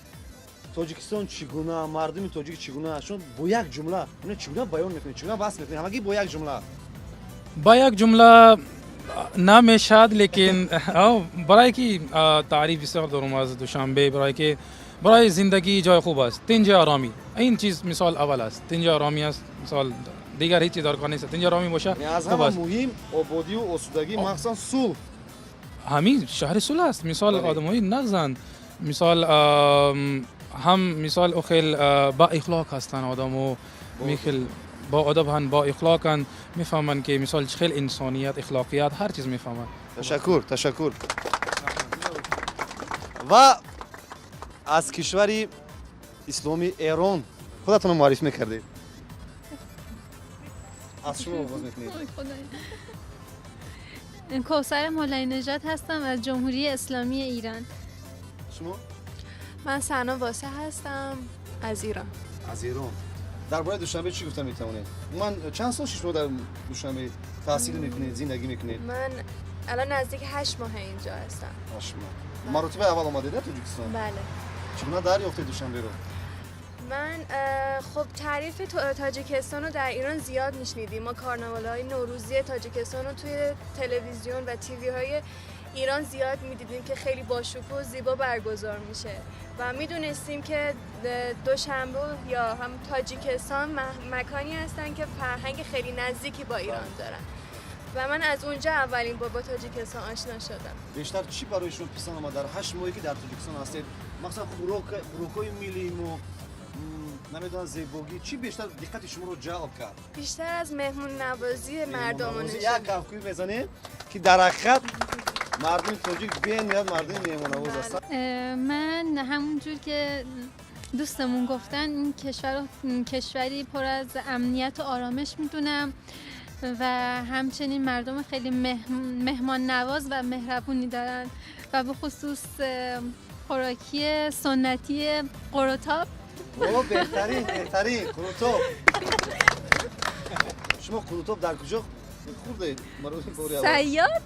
Тоҷикистон чӣ гуна, мардуми тоҷик чӣ гуна, шумо бо як ҷумла ино чӣ гуна баён мекунед, чӣ гуна васф мекунед, ҳамагӣ бо як ҷумла? Ба як ҷумла намешад, лекин барое ки таъриф бисёр дорум аз Душанбе, барое ки барои зиндагӣ ҷои хуб аст, тинҷи оромӣ, ин чиз мисол аввал аст, тинҷи оромӣ аст. Мисол дигар ҳеҷ чиз дар кор нест, тинҷи оромӣ боша, Яъне аз хуб ҳама аст. муҳим ободию осудагӣ, махсусан сулҳ. Ҳамин шаҳри сулҳ аст. Мисол одамои нағзанд, мисол ҳам мисол охел ба ихлоқ ҳастанд одамо, михел бо одаб ҳанд, бо ихлоқанд, мефаҳманд, ки мисол чӣ хел инсоният, ихлоқият, ҳар чиз мефаҳманд. Ташаккур, ташаккур. Ва аз кишвари исломии Эрон худатонро муаррифӣ мекардед. Аз шумо оғоз мекунед. ой خدایا. کوثر مولایی نژاد هستم از جمهوری اسلامی ایران. شما؟ من سنا واسه هستم از ایران. Аз Эрон. Дар бораи Душанбе чӣ гуфта метавонед? Ман чанд сол шумо дар Душанбе таҳсил мекунед, зиндагӣ мекунед? من الان نزدیک 8 ماه اینجا هستم. 8 моҳ. Маротибаи аввал омадед Тоҷикистон? بله. Чӣ гуна дарёфтед Душанберо? من خب تعریف تاجیکستان رو در ایران زیاد میشنیدیم. ما کارناوال های نوروزی تاجیکستان رو توی تلویزیون و TV های ایران زیاد میدیدیم که خیلی باشکوه و زیبا برگزار میشه و میدونستیم که دوشنبه یا هم تاجیکستان مکانی هستن که فرهنگ خیلی نزدیکی با ایران دارن و من از اونجا اولین بار با تاجیکستان آشنا شدم. Бештар чӣ барои шумо писанд омад дар 8 моҳе ки дар Тоҷикистон ҳастед? Махсусан хӯрокҳои миллии мо, намедонам, зебогӣ, чӣ бештар диққати шуморо ҷалб кард? بیشتر از مهمون نوازی مردمانشون. Як кафкӯбӣ мезанем, ки дар ҳақиқат мардуми тоҷик бениҳоят мардуми меҳмоннавоз ҳастанд. من همونجور که دوستمون گفتن، این کشور رو کشوری پر از امنیت و آرامش میدونم و همچنین مردم خیلی مهمان نواز و مهربونی دارن و به خصوص خوراکی سنتی قروتاب. О, беҳтарин, беҳтарин, қурутоб. Шумо қурутоб дар куҷо хӯрдед маротиби бори аввал? صیاد.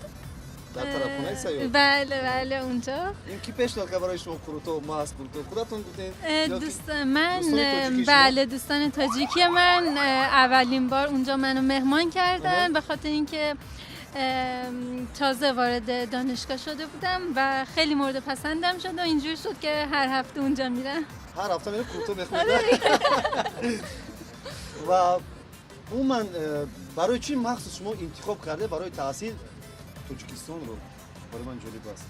Дар тарабхонаи Сайёд? بله بله، اونجا. Ин ки пешниҳод кард барои шумо қурутоб, маҳз қурутоб? Худатон гуфтед ё ки دوست من دوستان تاجیکی شما؟ بله، دوستان تاجیکی من اولین بار اونجا منو مهمان کردن، به خاطر اینکه تازه وارد دانشگاه شده بودم و خیلی مورد پسندم شد و اینجور شد که هر هفته اونجا میرم. هر هفته میرم کورتو میخونم. و умуман барои чӣ махсус шумо интихоб карде барои таҳсил Тоҷикистонро? Барои ман ҷолиб аст,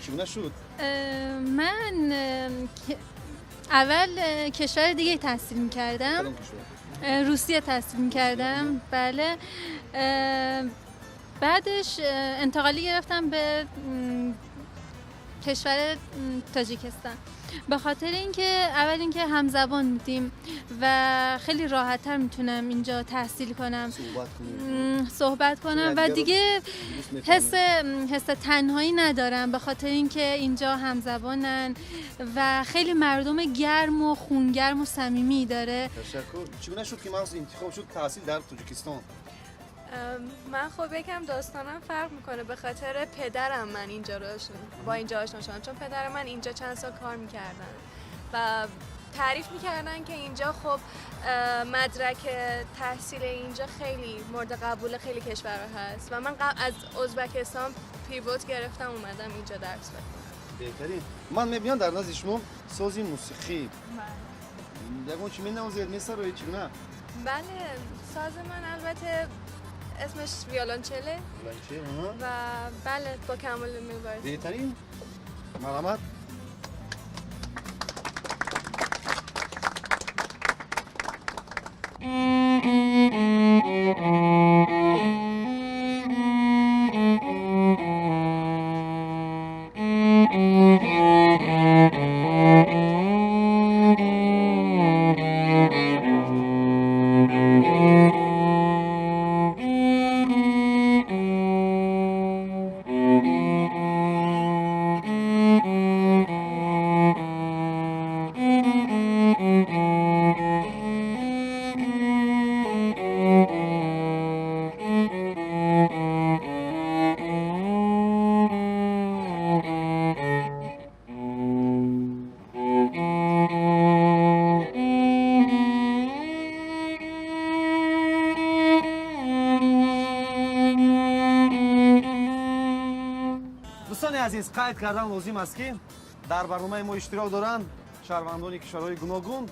чӣ гуна шуд? من اول کشور دیگه تحصیل میکردم، روسیه تحصیل میکردم. بله، بعدش انتقالی گرفتم به کشور تاجیکستان، به خاطر اینکه اول اینکه همزبان بودیم و خیلی راحت‌تر میتونم اینجا تحصیل کنم، صحبت کنم و دیگه حس تنهایی ندارم، به خاطر اینکه اینجا همزبانن و خیلی مردم گرم و خونگرم و صمیمی داره. تشکر. چگونه شد که مغز انتخاب شد تحصیل در تاجیکستان؟ من خب یکم داستانم فرق میکنه، به خاطر پدرم من اینجا رو با اینجا آشنا شدم، چون پدر من اینجا چند سال کار میکردن و تعریف میکردن که اینجا خب مدرک تحصیل اینجا خیلی مورد قبول خیلی کشورها هست و من از ازبکستان پیوت گرفتم اومدم اینجا درس بخونم. بهترین. من میبینم در نزد شما سازی موسیقی یگان چی مینوازید میسرایید چگونه؟ بله، ساز من البته اسمش ویولنچله و بله با کمال میل. بهترین. مرحمت. Азиз, қайд кардан лозим аст, ки дар барномаи мо иштирок доранд шаҳрвандони кишварҳои гуногун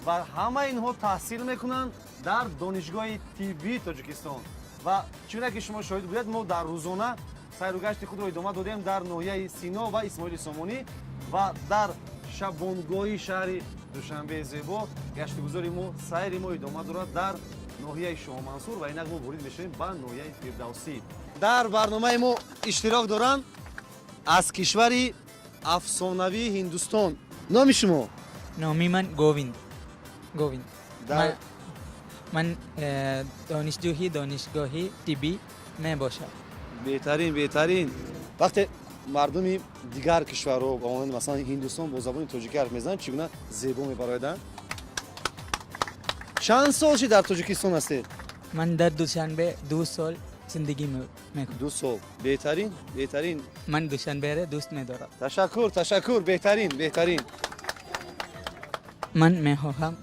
ва ҳамаи инҳо таҳсил мекунанд дар Донишгоҳи тиббии Тоҷикистон. Ва чуна ки шумо шоҳид будед, мо дар рӯзона сайру гашти худро идома додем дар ноҳияи Сино ва Исмоили Сомонӣ ва дар шабонгоҳи шаҳри Душанбеи зебо. Гаштигузори мо, сайри мо идома дорад дар ноҳияи Шоҳмансур ва инак мо ворид мешавем ба ноҳияи Фирдавсӣ. Дар барномаи мо иштирок доранд аз кишвари афсонавии Ҳиндустон. Номи шумо? Номи ман Говинд. Говинд. Ман донишҷӯи донишгоҳи тиббӣ мебошам. Беҳтарин, беҳтарин. Вақте мардуми дигар кишварҳо, ба монанди масалан Ҳиндустон, бо забони тоҷикӣ ҳарф мезананд, чӣ гуна зебо мебарояданд? Чанд сол ши дар Тоҷикистон ҳастед? Ман дар Душанбе 2 сол зиндагӣ мекунам. 2 сол. Беҳтарин, беҳтарин. Ман Душанберо дӯст медорам. Ташаккур, ташаккур, беҳтарин, беҳтарин. Ман мехоҳам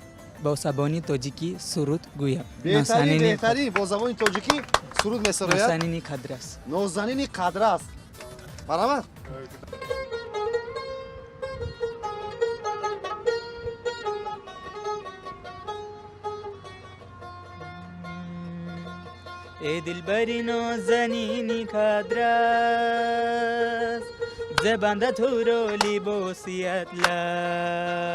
бо забони тоҷикӣ суруд гӯям. Беҳтарин, беҳтарин. Бо забони тоҷикӣ суруд месарояд. Нозанини Қадрас. Нозанини Қадрас. Марҳамат. ای دلبری نازنینی قدرست زبنده تو رو لباسی اطلس،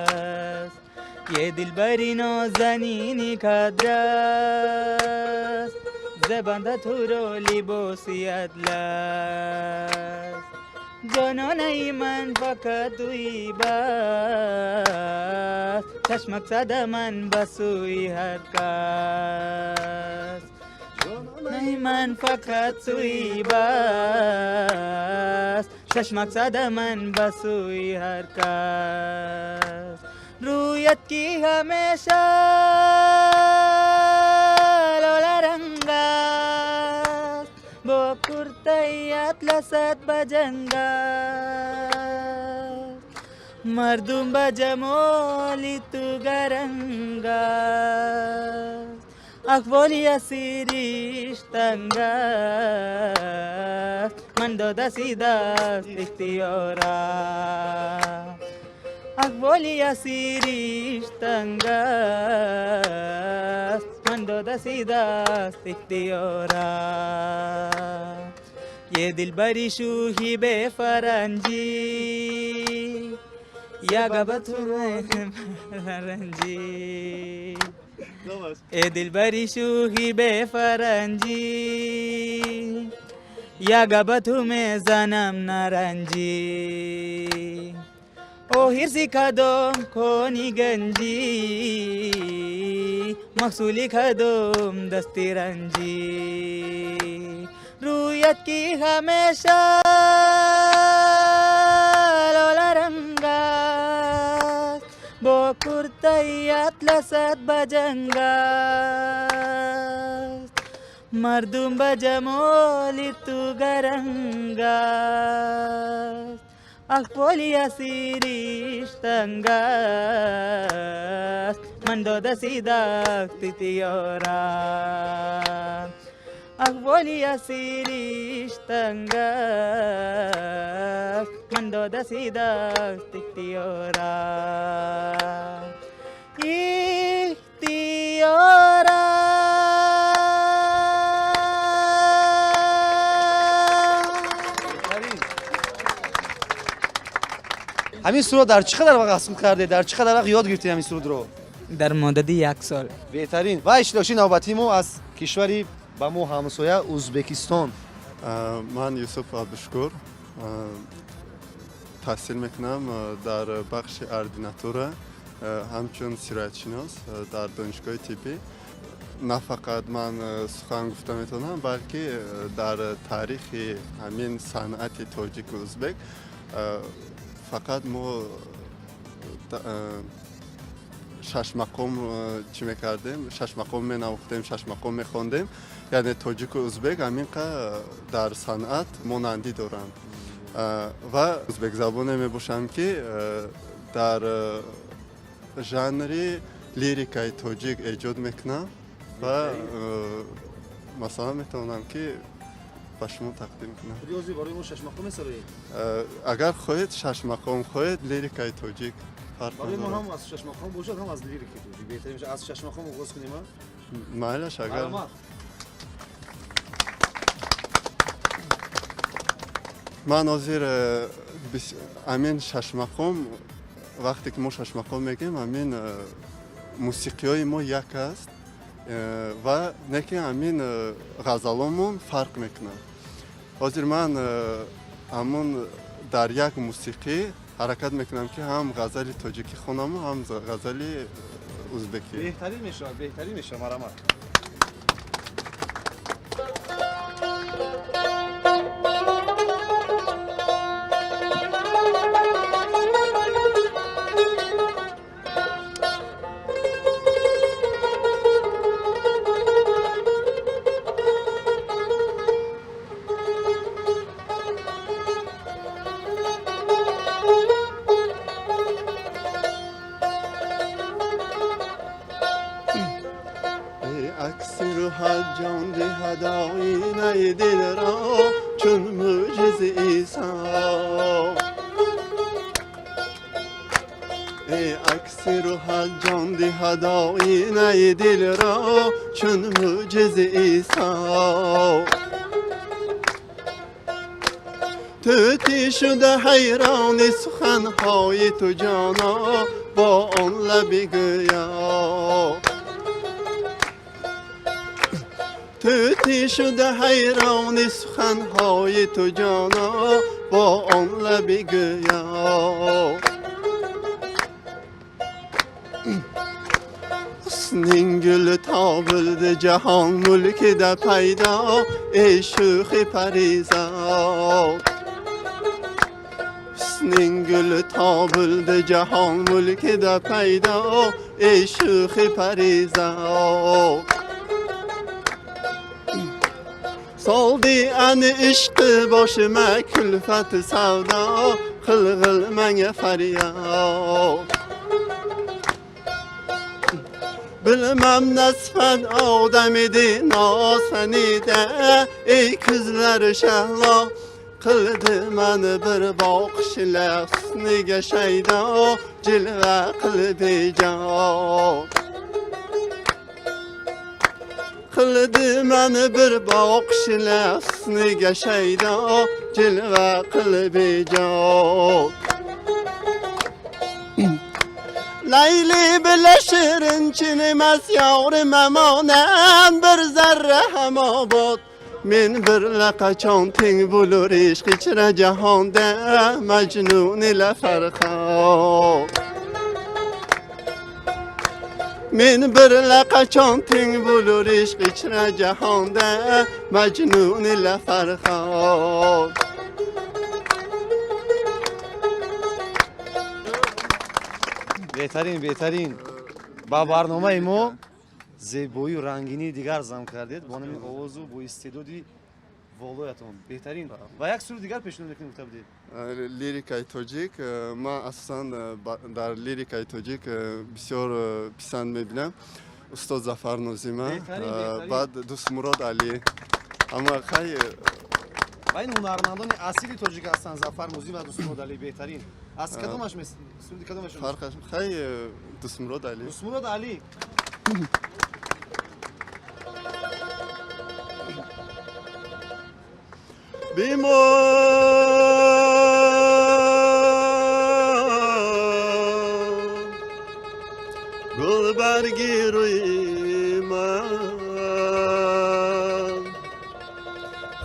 یه دلبری نازنینی قدرست زبنده تو رو لباسی اطلس، جانانه من فقط توی بس، چشمک زده من بسوی هر کس، من فقط توی بس، چشمک زده من بسوی هر کس، رویت کی همیشه لاله رنگ است، با کرته اطلست بجنگ است، مردم به جمال تو گرنگ است، احوالی اسیریش تنگ است من دادسی دست اختیارا احوالی اسیریش تنگ است من دادسی دست اختیارا یه دلبری شوخی به فرنجی یا گبتون فرنجی ای دلبری شوخی به فرنجی یا گبتو می زنم نارنجی او هرسی کدوم کنی گنجی مقصولی کدوم دستی رنجی رویت کی همیشه لولا رنگاست با کرتای اطلست بجنگ است مردم بجمال تو گرنگ است احوالی اسیریش تنگ است من دادسی دست تیارا احوالی اسیریش تنگ است من دادسی دست اختیارا اختیارا. ҳамин сурудро дар чӣ қадар вақт аз худ кардед, дар чӣ қадар вақт ёд гирифтед ҳамин сурудро? Дар муддати як сол. Беҳтарин. Ва иштирокчии навбатии мо аз кишвари ба мо ҳамсоя Ӯзбекистон. Ман Юсуф Абдушукур, таҳсил мекунам дар бахши ординатура ҳамчун сироятшинос дар донишгоҳи тиббӣ. На фақат ман сухан гуфта метавонам, балки дар таърихи ҳамин санъати тоҷику ӯзбек фақат мо шашмақом чӣ мекардем, шашмақом менавохтем, шашмақом мехондем. Яъне тоҷику ӯзбек ҳамин қа дар санъат монандӣ доранд. Ва ӯзбекзабоне мебошам, ки дар жанри лирикаи тоҷик эҷод мекунам ва масалан метавонам, ки ба шумо тақдим кунам. Ҳозир барои мо шашмақом месароед? Агар хоҳед шашмақом, хоҳед лирикаи тоҷик, фарқ Барои мо надорад. ҳам аз шашмақом бошад, ҳам аз лирикаи тоҷик беҳтарин мешавад. Аз шашмақом оғоз кунем, а? Майлаш, агар. Марҳамат. Ман ҳозир ҳамин шашмақом, вақте ки мо шашмақом мегӯем, ҳамин мусиқиҳои мо як аст ва не ки ҳамин ғазаломон фарқ мекунад. Ҳозир ман ҳамон дар як мусиқӣ ҳаракат мекунам, ки ҳам ғазали тоҷикӣ хонаму ҳам ғазали ӯзбекӣ. Беҳтарин мешавад, беҳтарин мешавад. Марҳамат. Эй акси рӯҳат ҷон диҳад оинаи дилро чун мӯъҷизи Исо, эй акси рӯҳат ҷон диҳад оинаи дилро чун мӯъҷизи Исо. Тӯтӣ шуда ҳайрони суханҳои ту ҷоно бо он лаби гӯё, тӯтӣ шуда ҳайрони суханҳои ту ҷоно бо он лаби гӯё. Husning guli topildi jahon mulkida paydo, ey shuxi parizod. Husning guli topildi jahon mulkida paydo, ey shuxi parizod. Soldi ani ishqi boshima kulfati savdo, qilg'il manga faryod. Bilmem ne sıfat odam idi nazenide. Ey kızlar şehla qildi meni bir boqishla husniga shaydo jilva qilib bejo. Qildi meni bir boqishla husniga shaydo jilva qilib bejo. Layli bila shirin chinimas yorim amonan bir zarra ham obod. Men birla qachon teng bo'lur ishq ichra jahonda Majnun ila Farhod. Men birla qachon teng bo'lur ishq ichra jahonda Majnun ila Farhod. Беҳтарин, беҳтарин. Ба барномаи мо зебоию рангинии дигар зам кардед бо ҳамин овозу бо истеъдоди волоятон. Беҳтарин. Ва як суруди дигар пешниҳод мекунем, гуфта будед. Лирикаи тоҷик. Ман асосан дар лирикаи тоҷик бисёр писанд мебинам устод Зафар Нозима, баъд Дӯстмурод Алӣ. Амма хай ва ин ҳунармандони асили тоҷик ҳастанд, Зафар Нозим ва Дӯстмурод Алӣ. Беҳтарин. Аз кадомаш суруди кадомаш? Фарқаш хай Дӯстмурод Алӣ. Дӯстмурод Алӣ. Бимон гулбарги рӯи ман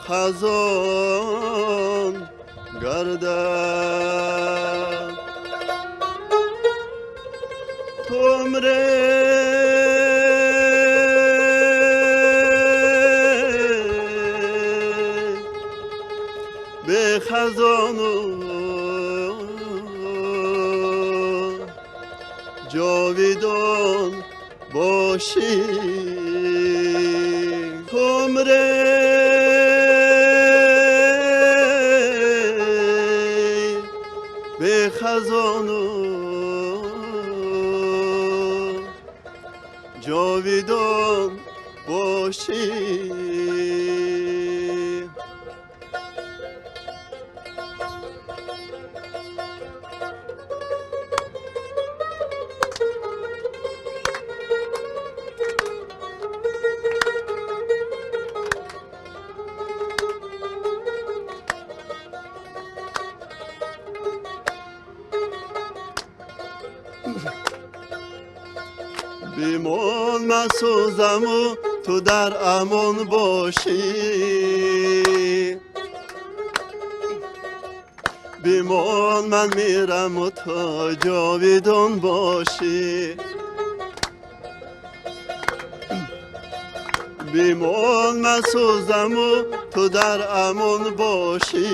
хазон гардад. Ту умре به خزان و جاویدان باشی. تو عمره به خزان و جاویدان باشی. Бимон масӯзаму ту дар амон бошӣ. Бимон ман мираму ту ҷовидон бошӣ. Бимон масӯзаму ту дар амон бошӣ.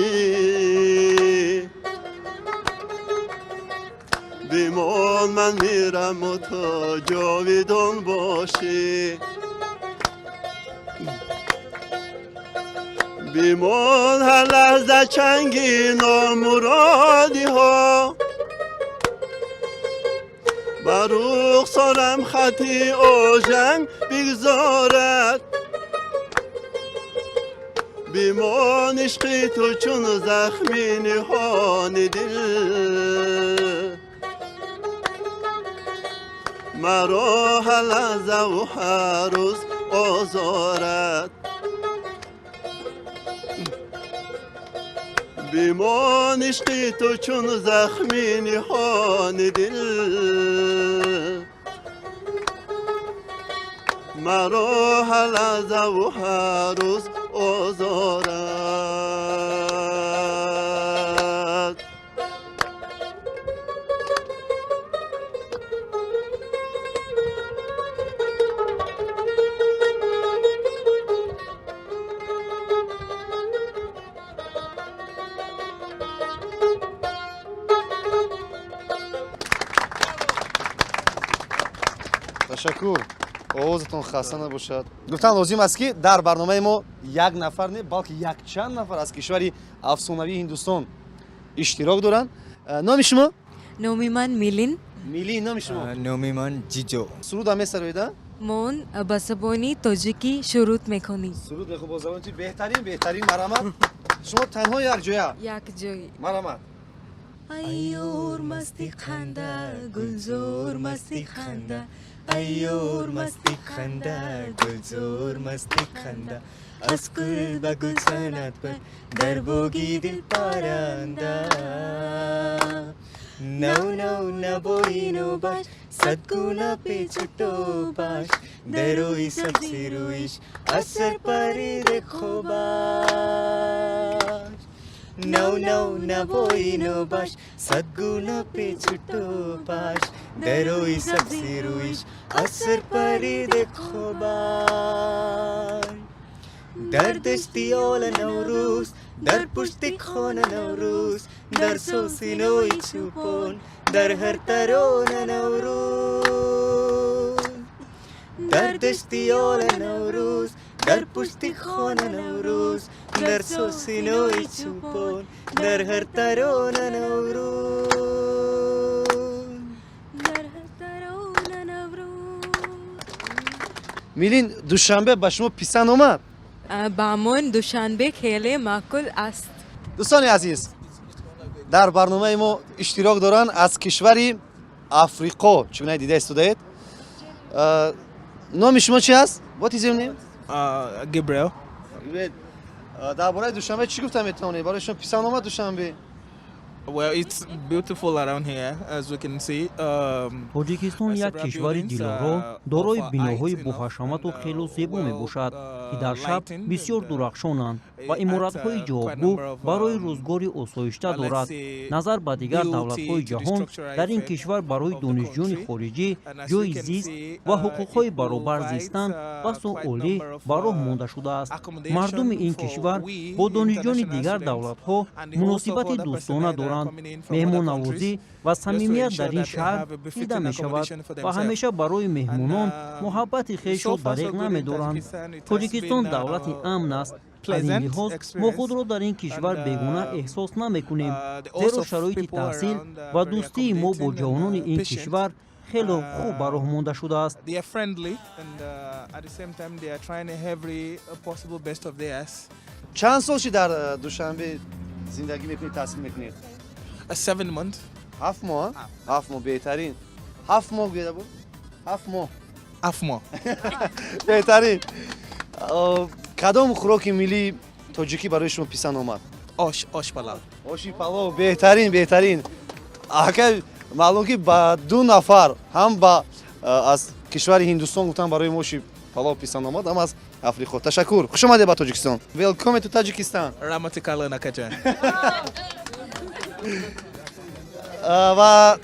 Бимон ман мираму ту ҷовидон бошӣ. Бимон ҳар лаҳза чанги номуродиҳо бар рухсорам хати ожанг бигзорад. Бимон ишқи ту чун захми ниҳони дил маро ҳар лаҳзаву ҳар рӯз озорад. Бимон ишқи ту чун захми ниҳони дил маро ҳар лаҳзаву ҳар рӯз озорад. Ташаккур. Овозатон хаста набошад. Гуфтан лозим аст, ки дар барномаи мо як нафар не, балки якчанд нафар аз кишвари афсонавии Ҳиндустон иштирок доранд. Номи шумо? Номи ман Милин. Мили, номи шумо? Номи ман Ҷиҷо. Суруд ҳам месароида? Мон ба забони тоҷикӣ шуруд мехонем. Суруд мехо бо забони беҳтарин, беҳтарин, марҳамат. Шумо танҳо якҷоя? Якҷоя. Марҳамат. Айёр масти ханда, гулзор масти ханда, айёр масти ханда, гулзор масти ханда, аз гул ба гул занад бар дар боги дил паранда. Нав нав набои нобаш, садгуна печу тобаш, дарои сабзи рӯиш, асар париде хобаш. Нав нав навои нобаш, садгуна печу тобаш, дарои сабзи рӯиш, асар париде хобаш. Дар дашти ола Наврӯз, дар пушти хона Наврӯз, дар сосинои чӯпон, дар ҳар тарона Наврӯз. Дар дашти ола Наврӯз, дар пушти хона Наврӯз, дар сосинои чӯпон, дар ҳар тарона Наврӯз. Дар ҳар тарона Наврӯз. Милин, Душанбе ба шумо писанд омад? Ба мон Душанбе хеле маъқул аст. Дӯстони азиз, дар барномаи мо иштирок доранд аз кишвари Африқо, чӣ гуна дида истодаед. Номи шумо чи аст? What is your name? Gabriel. Дар бораи Душанбе чӣ гуфта метавонед? Барои шумо писанд омад Душанбе? Well, it's beautiful around here, as we can see. Тоҷикистон як кишвари дилоро, дорои биноҳои боҳашамату хело зебо мебошад, ки дар шаб бисёр дурахшонанд ва иморатҳои ҷавобгӯ барои рӯзгори осоишта дорад. Назар ба дигар давлатҳои ҷаҳон, дар ин кишвар барои донишҷӯёни хориҷӣ ҷойи зист ва ҳуқуқҳои баробар зистан басо олӣ ба роҳ монда шудааст. Мардуми ин кишвар бо донишҷӯёни дигар давлатҳо муносибати дӯстона доранд. Меҳмоннавозӣ ва самимият дар ин шаҳр дида мешавад ва ҳамеша барои меҳмонон муҳаббати хешро дареғ намедоранд. Тоҷикистон давлати амн аст. Аз ин лиҳоз мо худро дар ин кишвар бегуна эҳсос намекунем, зеро шароити таҳсил ва дӯстии мо бо ҷавонони ин кишвар хело хуб ба роҳ монда шудааст. They are friendly and at the same time they are trying every possible best of theirs. Чанд сол ши дар Душанбе зиндагӣ мекунед, таҳсил мекунед? 7 months. 7 моҳ, 7 моҳ, беҳтарин. 7 моҳ гӯяда буд, 7 моҳ. 7 моҳ. Беҳтарин. Кадом хӯроки миллии тоҷикӣ барои шумо писанд омад? Ош, ош палав. Оши палов, беҳтарин, беҳтарин. Ака, маълум ки ба ду нафар ҳам ба аз кишвари Ҳиндустон гуфтан барои мо оши палов писанд омад, ҳам аз Африқо. Ташаккур, хуш омадед ба Тоҷикистон. Welcome to Tajikistan. Раҳмати калон, акаҷон. Ва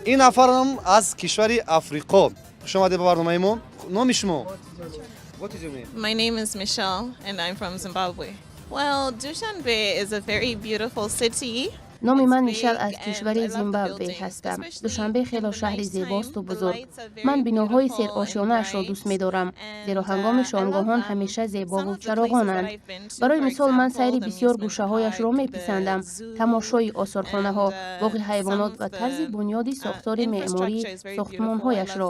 ин нафарам аз кишвари Африқо, хуш омадед ба барномаи мо. Номи шумо? What is your name? My name is Michelle and I'm from Zimbabwe. Well, Dushanbe is a very beautiful city. Номи ман Мишел, аз кишвари Зимбабве ҳастам. Душанбе хело шаҳри зебосту бузург. Ман биноҳои серошёнаашро дӯст медорам, зеро ҳангоми шомгоҳон ҳамеша зебову чароғонанд. Барои мисол, ман сайри бисёр гӯшаҳояшро меписандам: тамошои осорхонаҳо, боғи ҳайвонот ва тарзи бунёди сохтори меъмории сохтмонҳояшро.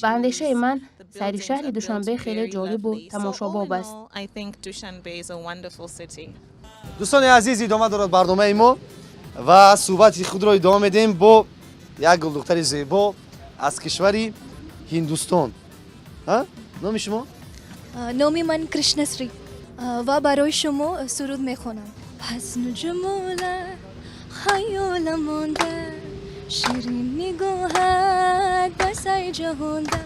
Ба андешаи ман, сайри шаҳри Душанбе хеле ҷолибу тамошобоб аст. I think Dushanbe is a wonderful city. Дӯстони азиз, идома дорад барномаи мо ва суҳбати худро идома медиҳем бо як гулдухтари зебо аз кишвари Ҳиндустон. Номи шумо? Номи ман Кришнасрӣ ва барои шумо суруд мехонам. Ҳусну ҷамола хаёла монда, ширин нигоҳат басай ҷаҳонда,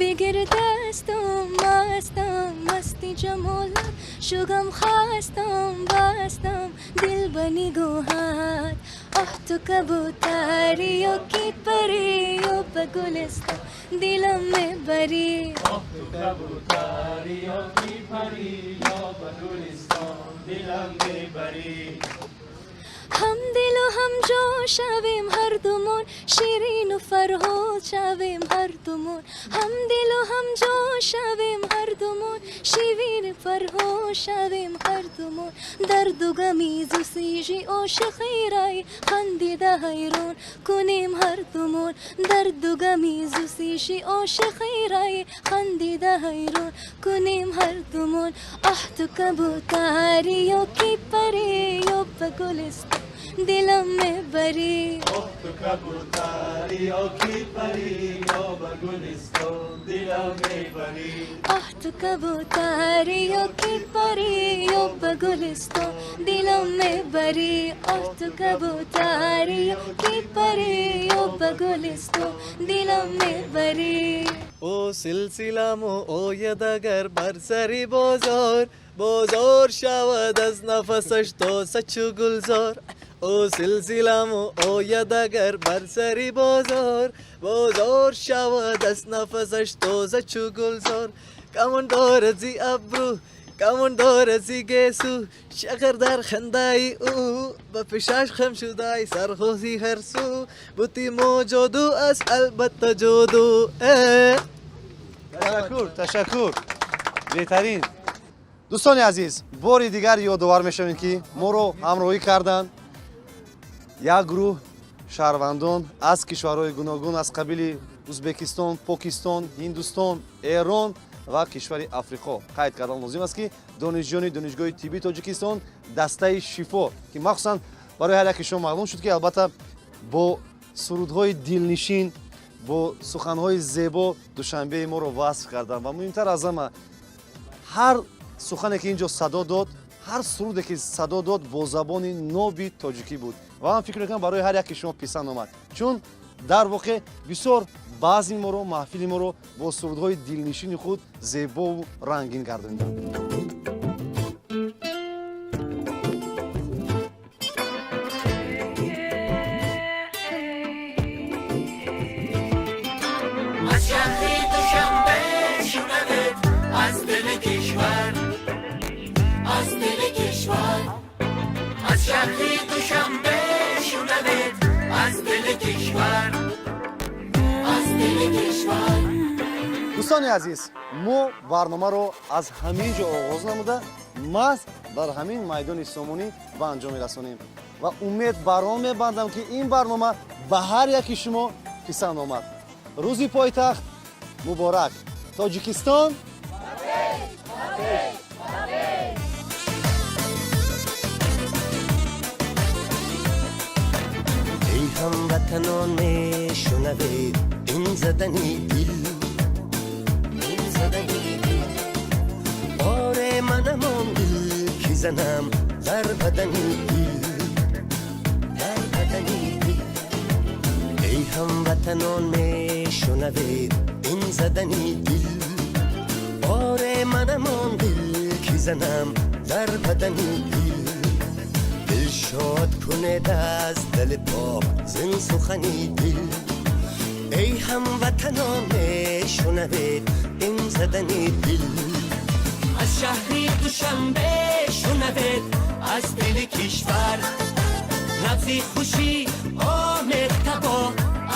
бигир дастам, мастам, масти ҷамола шугам, хастам, бастам дил ба нигоҳат. Оҳ, ту кабутариё ки париё ба гулистон дилам мебарӣ. Кабутариё ки париё ба гулистон дилам мебарӣ. Ҳам дилу ҳам ҷо шавем ҳардумон, Ширину Фарҳод шавем ҳардумон. Ҳам дилу ҳам ҷо шавем ҳардумон. ширин фарҳо шавем ҳардумон. Дарду гамизу сижи ошиқирай хандида ҳайрон кунем ҳардумон. Дарду гамизу сижи ошиқирай хандида ҳайрон кунем ҳардумон. Оҳ ту кабутари ё ки пари ё ба гулистон дилам мебарӣ. Оҳ ту кабутари ё ки пари ё ба гулистон дилам мебарӣ. Оҳ ту кабутари ё ки пари ё ба гулистон дилам мебарӣ. Оҳ ту кабутари ё ки пари ё ба гулистон дилам мебарӣ. О силсиламу ояд агар бар сари бозор, бозор шавад аз нафасаш то сачу гулзор. О силсиламу ояд агар бар сари бозор, бозор шавад аз нафасаш то сачу гулзор. Камон дорад зи абрӯ, камон дорад зи гесу, шакар дар хандаи ӯ, ба пешаш хам шудай сархози ҳар су. Бути мо ҷоду аст, албатта ҷоду. Ташаккур, ташаккур, беҳтарин. Дӯстони азиз, бори дигар ёдовар мешавем, ки моро ҳамроҳӣ карданд як гурӯҳ шаҳрвандон аз кишварҳои гуногун, аз қабили Узбекистон, Покистон, Ҳиндустон, Эрон ва кишвари Африқо. Қайд кардан лозим аст, ки донишҷӯёни Донишгоҳи тиббии Тоҷикистон, дастаи Шифо, ки махсусан барои ҳар яки шумо маълум шуд, ки албатта бо сурудҳои дилнишин, бо суханҳои зебо Душанбеи моро васф карданд. Ва муҳимтар аз ҳама, ҳар сухане ки ин ҷо садо дод, ҳар суруде ки садо дод, бо забони ноби тоҷикӣ буд. Ва ман фикр мекунам, барои ҳар яки шумо писанд омад, чун дар воқеъ бисёр баъзи моро, маҳфили моро бо сурудҳои дилнишини худ зебову рангин гардониданд. Аз шаҳри Душанбе шунавед, аз дили кишвар, аз дили кишвар. Аз шаҳри Душанбе шунавед, аз дили кишвар, аз дили кишвар. Дӯстони азиз, мо барномаро аз ҳамин ҷо оғоз намуда, маҳз дар ҳамин майдони Сомонӣ ба анҷом мерасонем ва умед бар он мебандам, ки ин барнома ба ҳар яки шумо писанд омад. Рӯзи пойтахт муборак! Тоҷикистон. Эй ҳамватанон, мешунавед ин задани дил, ин задани дил. Оре, манам он дил ки занам дар бадани дил, дар бадани дил. Эй ҳамватанон, мешунавед ин задани дил. Оре, манам он дил ки занам дар бадани дил. Дил шод кунед аз дили пок зин сухани дил. Эй ҳамватанон, мешунавед ин задани дил. Аз шаҳри Душанбе шунавед, аз дили кишвар. Набзи хушӣ омехта бо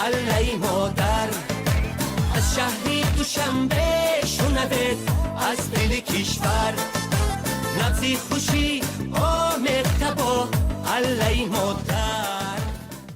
аллаи модар. Аз шаҳри Душанбе шунавед, аз дили кишвар. Набзи хушӣ.